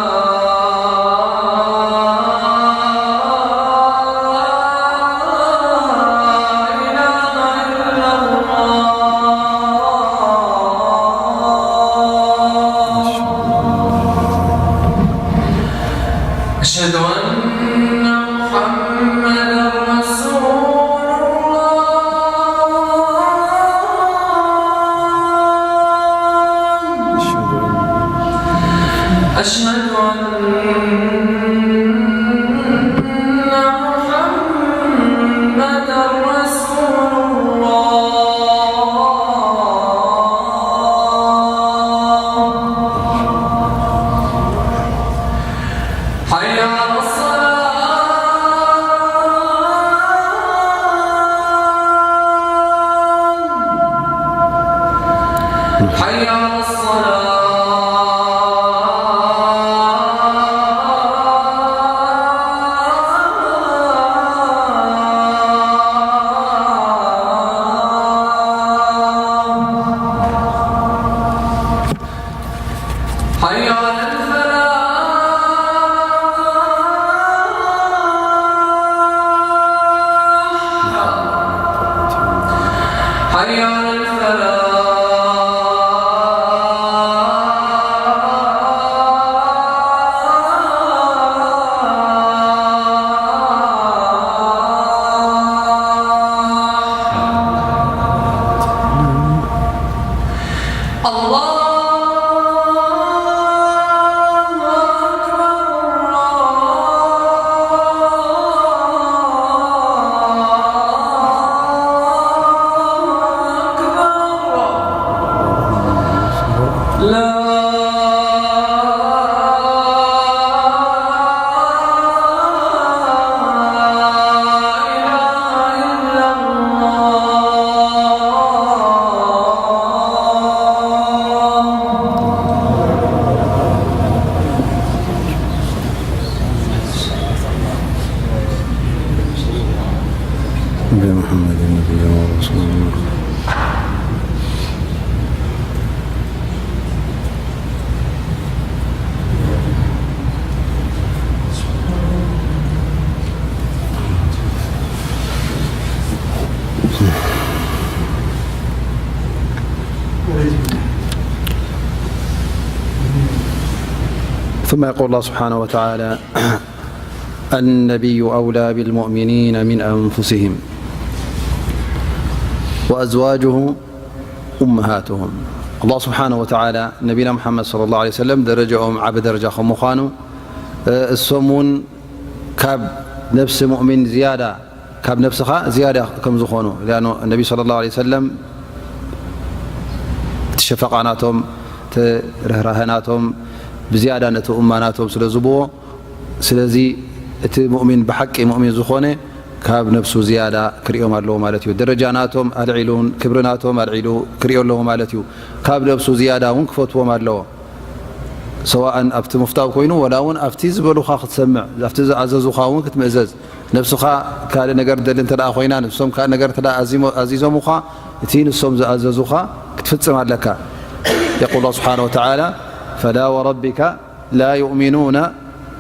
إله إلا الله. أشهد أن محمدا رسول الله. أشهد أن محمدا رسول الله. حي على الصلاة. حي على الصلاة. حي على الفلاح. حي على الفلاح. الله أكبر، الله أكبر. لا إله إلا الله. بمحمد نبينا ورسولنا. ثم يقول الله سبحانه وتعالى: النبي أولى بالمؤمنين من أنفسهم وأزواجه أمهاتهم. ኣላህ ስብሓነሁ ወተዓላ ነቢና ሙሓመድ ሰለላሁ ዐለይሂ ወሰለም ደረጃኦም ዓቢ ደረጃ ከም ምዃኑ፣ እ፣ እሶም እውን ካብ ነብሲ ሙእሚን ዝያዳ፣ ካብ ነብስኻ ዝያዳ ከም ዝኾኑ፣ ሊኣኑ ነቢ ሰለላሁ ዐለይሂ ወሰለም እቲ ሸፈቓ ናቶም፣ እቲ ርህራሀ ናቶም ብዝያዳ ነቲ ኡማ ናቶም ስለ ዝብዎ፣ ስለዚ እቲ ሙእሚን ብሓቂ ሙእሚን ዝኾነ ካብ ነብሱ ዝያዳ ክርእዮም ኣለዎ ማለት እዩ። ደረጃ ናቶም ኣልዒሉን ክብሪ ናቶም ኣልዒሉ ክርእዮ ኣለዎ ማለት እዩ። ካብ ነብሱ ዝያዳ እውን ክፈትዎም ኣለዎ። ሰዋእን ኣብቲ ምፍታው ኮይኑ፣ ወላ እውን ኣብቲ ዝበሉኻ ክትሰምዕ፣ ኣብቲ ዝኣዘዙኻ እውን ክትምእዘዝ። ነብስኻ ካልእ ነገር ትደሊ እንተ ደኣ ኮይና፣ ንሶም ካልእ ነገር እንተ ደኣ ኣዚሞ-፣ ኣዚዞምኻ፣ እቲ ንሶም ዝኣዘዙኻ ክትፍጽም ኣለካ። የቁል ኣላህ ስብሓነሁ ወተዓላ፣ ፈላ ወረቢካ لا يؤمنون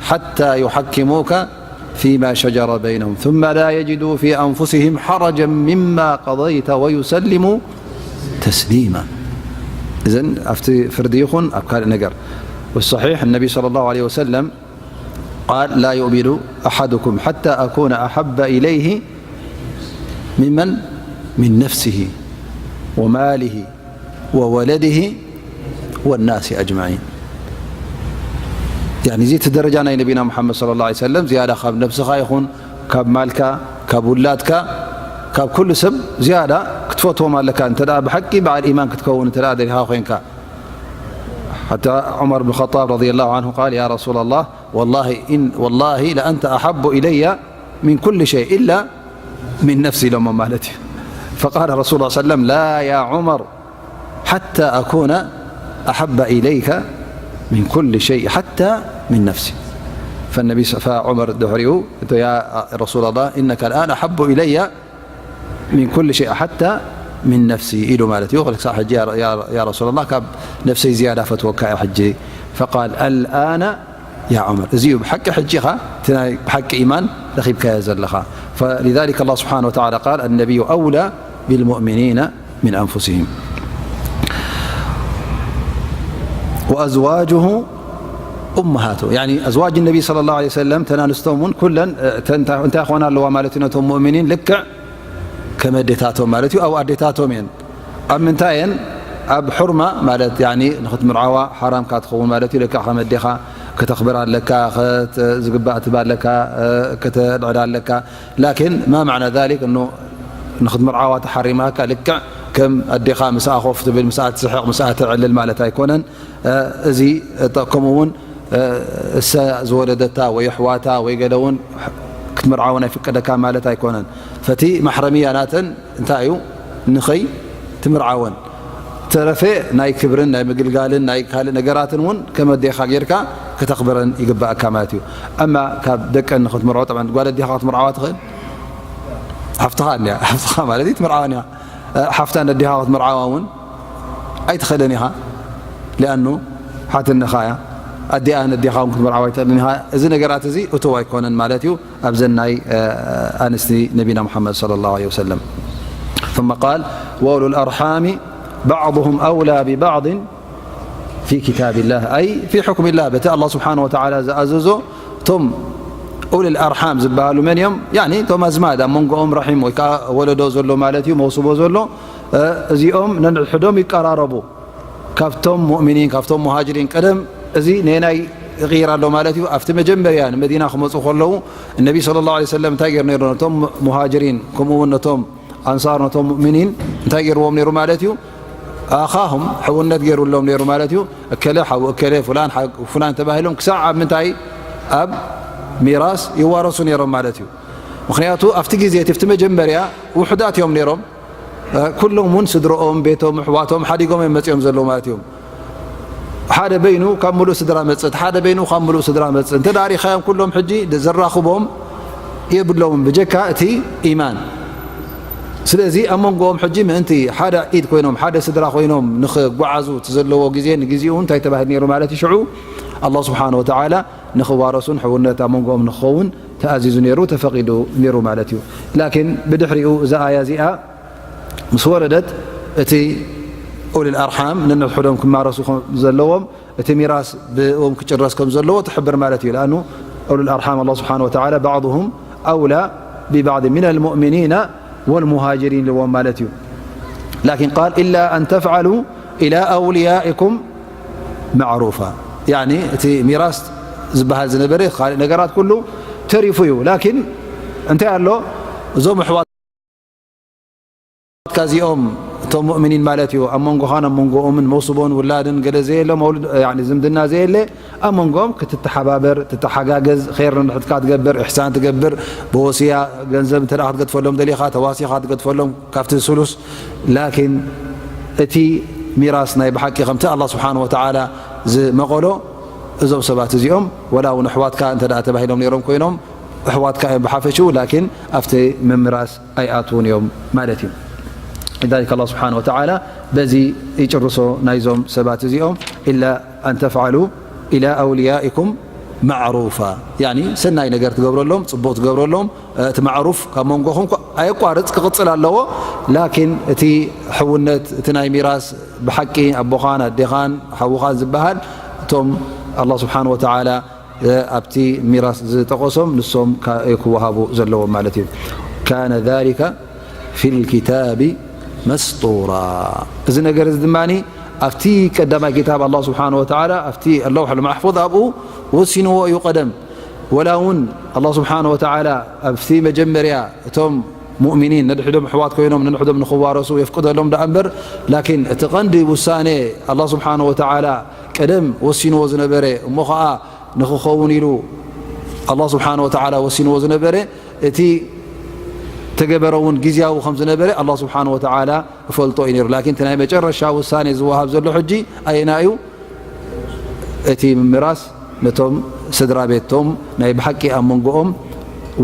حتى يحكموك فيما شجر بينهم ثم لا يجدوا في أنفسهم حرجا مما قضيت ويسلموا تسليما. እዘን ኣብቲ ፍርዲ ይኹን ኣብ ካልእ ነገር። والصحيح النبي صلى الله عليه وسلم قال لا يؤمن أحدكم حتى أكون أحب إليه ممن من نفسه وماله وولده والناس أجمعين. ያኒ፣ እዚ እቲ ደረጃ ናይ ነቢና ሙሓመድ ሰለላሁ ዐለይሂ ወሰለም ዝያዳ ካብ ነብስኻ ይኹን ካብ ማልካ፣ ካብ ውላድካ፣ ካብ ኩሉ ሰብ ዝያዳ ክትፈትዎም ኣለካ። እንተ ደኣ ብሓቂ በዓል ኢማን ክትከውን እንተ ደኣ ደሊኻ ኮይንካ። ሓታ ዑመር ብን ኸጣብ ረዲየላሁ ዐንሁ ቃል፣ ያ ረሱለላህ፣ ወላሂ ኢን-፣ ወላሂ ለአንተ አሐቡ ኢለየ ሚን ኩሊ ሸይ ኢላ ሚን ነፍሲ ኢሎሞ ማለት እዩ። ፈቃለ ረሱል ሰለም፣ ላ ያ ዑመር ሓታ ኣኩነ ኣሐባ ኢለይከ ሚን ኩሊ ሸይ ሓታ ሚን ነፍሲ። ፈነቢ ሰ-፣ ፈዑመር ድሕሪኡ፣ እቶ ያ ረሱላላህ፣ ኢነከ ልኣን ኣሐቡ ኢለያ ሚን ኩሊ ሸይ ሓታ ሚን ነፍሲ ኢሉ ማለት እዩ። ክሳዕ ሕጂ ያ፣ ያ፣ ያ ረሱላላህ፣ ካብ ነፍሰይ ዝያዳ ፈትወካ እየ ሕጂ። ፈቃል ኣልኣነ ያ ዑመር፣ እዚ እዩ ብሓቂ ሕጂ ኢኻ እቲ ናይ ብሓቂ ኢማን ረኺብካዮ ዘለኻ። ፈሊዛሊከ ኣላህ ስብሓነ ወተዓላ ቃል፣ ኣነቢዩ ኣውላ ቢልሙእሚኒነ ሚን ኣንፉሲሂም ወኣዝዋጅሁ ኡመሃቱ። ያኒ ኣዝዋጅ ነቢ ሰለላሁ ዐለይሂ ወሰለም፣ ተን ኣንስቶም እውን ኩለን፣ እ፣ ተን-፣ እንታይ፣ እንታይ ክኾና ኣለዋ ማለት እዩ? ነቶም ሙእሚኒን ልክዕ ከም ኣዴታቶም ማለት እዩ፣ ኣብ ኣዴታቶም እየን። ኣብ ምንታይ እየን? ኣብ ሑርማ ማለት፣ ያኒ ንኽትምርዓዋ ሓራምካ ትኸውን ማለት እዩ። ልክዕ ከም ኣዴኻ ከተኽብራ ኣለካ፣ ከት-፣ ዝግባእ ትህባ ኣለካ፣ እ፣ ከተልዕላ ኣለካ። ላኪን ማ ማዕና ዛሊክ እኑ ንኽትምርዓዋ ተሓሪማካ፣ ልክዕ ከም ኣዴኻ ምስኣ ኮፍ ትብል፣ ምስኣ ትስሕቕ፣ ምስኣ ተዕልል ማለት ኣይኮነን። እ፣ እዚ፣ እ፣ ከምኡ እውን፣ እ፣ እሳ ዝወለደታ ወይ ኣሕዋታ ወይ ገለ እውን ክትምርዓወን ኣይፍቀደካ ማለት ኣይኮነን። ፈቲ ማሕረምያ ናተን እንታይ እዩ? ንኸይ ትምርዓወን። ተረፈ ናይ ክብርን ናይ ምግልጋልን ናይ ካልእ ነገራትን እውን ከም ኣዴኻ ጌርካ ከተኽብረን ይግባኣካ ማለት እዩ። ኣማ ካብ ደቀን ንኽትምርዖ፣ ጠብዓን ጓል ኣዴኻ ክትምርዓዋ ትኽእል? ሓፍትኻ እንድያ፣ ሓፍትኻ ማለት እዩ፣ ትምርዓወን እያ። ሓፍታ ነዴኻ ክትምርዓዋ እውን ኣይትኽእልን ኢኻ። ሊኣኑ ሓትነኻ እያ። ኣዲኣ ነዴኻ እውን ክትምርዓዋ ኣይትኽእልን ኢኻ። እዚ ነገራት እዚ እቱው ኣይኮነን ማለት እዩ ኣብዘን ናይ፣ እ፣ ኣንስቲ ነቢና ሙሓመድ ሰለላሁ ዐለይሂ ወሰለም። ثم قال وأولو الأرحام بعضهم أولى ببعض في كتاب الله، أي في حكم الله، በቲ ኣላህ ስብሓነ ወተዓላ ዝኣዘዞ እቶም ኡሉል ኣርሓም ዝበሃሉ መን እዮም? ያኒ እቶም ኣዝማድ ኣብ መንጎኦም ረሒም ወይ ከዓ ወለዶ ዘሎ ማለት እዩ፣ መውስቦ ዘሎ፣ እ፣ እዚኦም ነንሕድሕዶም ይቀራረቡ። ካብቶም ሙእሚኒን፣ ካብቶም ሙሃጅሪን ቀደም እዚ ነናይ ይቕይር ኣሎ ማለት እዩ። ኣብቲ መጀመርያ ንመዲና ክመፁ ከለዉ እነቢ ሰለላሁ ዐለይሂ ወሰለም እንታይ ገይሩ ነይሩ? ነቶም ሙሃጅሪን ከምኡ እውን ነቶም ኣንሳር፣ ነቶም ሙእሚኒን እንታይ ገይርዎም ነይሩ ማለት እዩ? ኣኻሁም፣ ሕውነት ገይሩሎም ነይሩ ማለት እዩ። እከለ ሓው እከለ፣ ፉላን ሓው ፉላን ተባሂሎም ክሳዕ ኣብ ምንታይ? ኣብ ሚራስ ይዋረሱ ነይሮም ማለት እዩ። ምኽንያቱ ኣብቲ ግዜ እቲ፣ ኣብቲ መጀመርያ ውሑዳት እዮም ነይሮም። እ፣ ኩሎም እውን ስድረኦም፣ ቤቶም፣ ኣሕዋቶም ሓዲጎም እዮም መፂኦም ዘለዉ ማለት እዮም። ሓደ በይኑ ካብ ምሉእ ስድራ መፅእ፣ ሓደ በይኑ ካብ ምሉእ ስድራ መፅእ። እንተ ደኣ ሪኻዮም ኩሎም ሕጂ ዘራኽቦም የብሎምን ብጀካ እቲ ኢማን። ስለዚ ኣብ መንጎኦም ሕጂ ምእንቲ ሓደ ኢድ ኮይኖም፣ ሓደ ስድራ ኮይኖም ንኽጓዓዙ እቲ ዘለዎ ግዜ ንግዜኡ እንታይ ተባሂሉ ነይሩ ማለት እዩ? ሽዑ ኣላህ ስብሓነ ወተዓላ ንኽዋረሱን ሕውነት ኣብ መንጎኦም ንኽኸውን ተኣዚዙ ነይሩ፣ ተፈቒዱ ነይሩ ማለት እዩ። ላኪን ብድሕሪኡ እዛ ኣያ እዚኣ ምስ ወረደት፣ እቲ ኡሉል ኣርሓም ነንሕድሕዶም ክማረሱ ከም ዘለዎም፣ እቲ ሚራስ ብእኦም ክጭረስ ከም ዘለዎ ትሕብር ማለት እዩ። ለኣኑ أولو الأرحام الله سبحانه وتعالى بعضهم أولى ببعض من المؤمنين والمهاجرين ኢልዎም ማለት እዩ። لكن قال إلا أن تفعلوا إلى أوليائكم معروفا. يعني እቲ ሚራስ ዝበሃል ዝነበረ ካልእ ነገራት ኩሉ ተሪፉ እዩ። ላኪን እንታይ ኣሎ? እዞም ኣሕዋት ካ እዚኦም እቶም ሙእሚኒን ማለት እዩ፣ ኣብ መንጎኻን ኣብ መንጎኦምን መውስቦን ውላድን ገለ ዘየለ፣ መውልድ፣ ያኒ ዝምድና ዘየለ፣ ኣብ መንጎኦም ክትተሓባበር፣ ትተሓጋገዝ፣ ኸይር ንድሕትካ ትገብር፣ ኢሕሳን ትገብር፣ ብወስያ ገንዘብ እንተ ደኣ ክትገድፈሎም ደሊኻ፣ ተዋሲኻ ትገድፈሎም ካብቲ ስሉስ። ላኪን እቲ ሚራስ ናይ ብሓቂ ከምቲ ኣላህ ስብሓን ወተዓላ ዝመቐሎ፣ እዞም ሰባት እዚኦም ወላ እውን ኣሕዋትካ እንተ ደኣ ተባሂሎም ነይሮም ኮይኖም፣ ኣሕዋትካ እዮም ብሓፈሽኡ፣ ላኪን ኣብቲ ምምራስ ኣይኣትዉን እዮም ማለት እዩ። لذلك الله سبحانه وتعالى በዚ ይጭርሶ ናይዞም ሰባት እዚኦም، إلا أن تفعلوا إلى أوليائكم معروفا، يعني ሰናይ ነገር ትገብረሎም፣ ጽቡቕ ትገብረሎም፣ እቲ ማዕሩፍ ካብ መንጎኹም ኮ-፣ ኣየቋርጽ ክቕጽል ኣለዎ። ላኪን እቲ ሕውነት፣ እቲ ናይ ሚራስ ብሓቂ ኣቦኻን ኣዴኻን ሓውኻን ዝበሃል እቶም ኣላህ ስብሓን ወተዓላ ኣብቲ ሚራስ ዝጠቐሶም ንሶም ካ-፣ ክወሃቡ ዘለዎም ማለት እዩ። كان ذلك في الكتاب مسطورا። እዚ ነገር እዚ ድማ ኣብቲ ቀዳማይ ክታብ ኣላህ ስብሓን ወተዓላ ኣብቲ ለውሕ ልማሕፉዝ ኣብኡ ወሲንዎ እዩ። ቀደም ወላ እውን ኣላህ ስብሓን ወተዓላ ኣብቲ መጀመርያ እቶም ሙእሚኒን ነድሕዶም ኣሕዋት ኮይኖም ነድሕዶም ንኽዋረሱ የፍቅደሎም ደኣ እምበር፣ ላኪን እቲ ቀንዲ ውሳኔ ኣላህ ስብሓን ወተዓላ ቀደም ወሲንዎ ዝነበረ እሞ ኸዓ ንኽኸውን ኢሉ ኣላህ ስብሓን ወተዓላ ወሲንዎ ዝነበረ፣ እቲ ተገበረ እውን ግዝያዊ ከም ዝነበረ ኣላህ ስብሓን ወተዓላ እፈልጦ እዩ ነይሩ። ላኪን እቲ ናይ መጨረሻ ውሳኔ ዝወሃብ ዘሎ ሕጂ ኣየና እዩ? እቲ ምምራስ ነቶም ስድራ ቤቶም ናይ ብሓቂ ኣብ መንጎኦም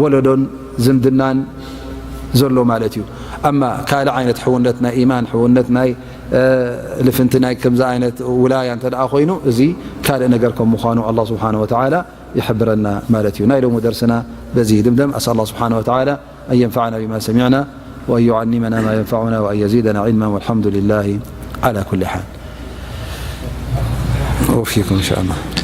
ወለዶን ዝምድናን ዘሎ ማለት እዩ። ኣማ ካልእ ዓይነት ሕውነት ናይ ኢማን፣ ሕውነት ናይ፣ እ፣ ልፍንቲ ናይ ከምዚ ዓይነት ውላያ እንተ ደኣ ኮይኑ፣ እዚ ካልእ ነገር ከም ምዃኑ ኣላህ ስብሓነ ወተዓላ ይሕብረና ማለት እዩ። ናይ ሎሚ ደርስና በዚ ይድምደም። ኣስኣል ኣላህ ስብሓነ ወተዓላ أن ينفعنا بما سمعنا وأن يعلمنا ما ينفعنا وأن يزيدنا علما والحمد لله على كل حال. أوفيكم إن شاء الله.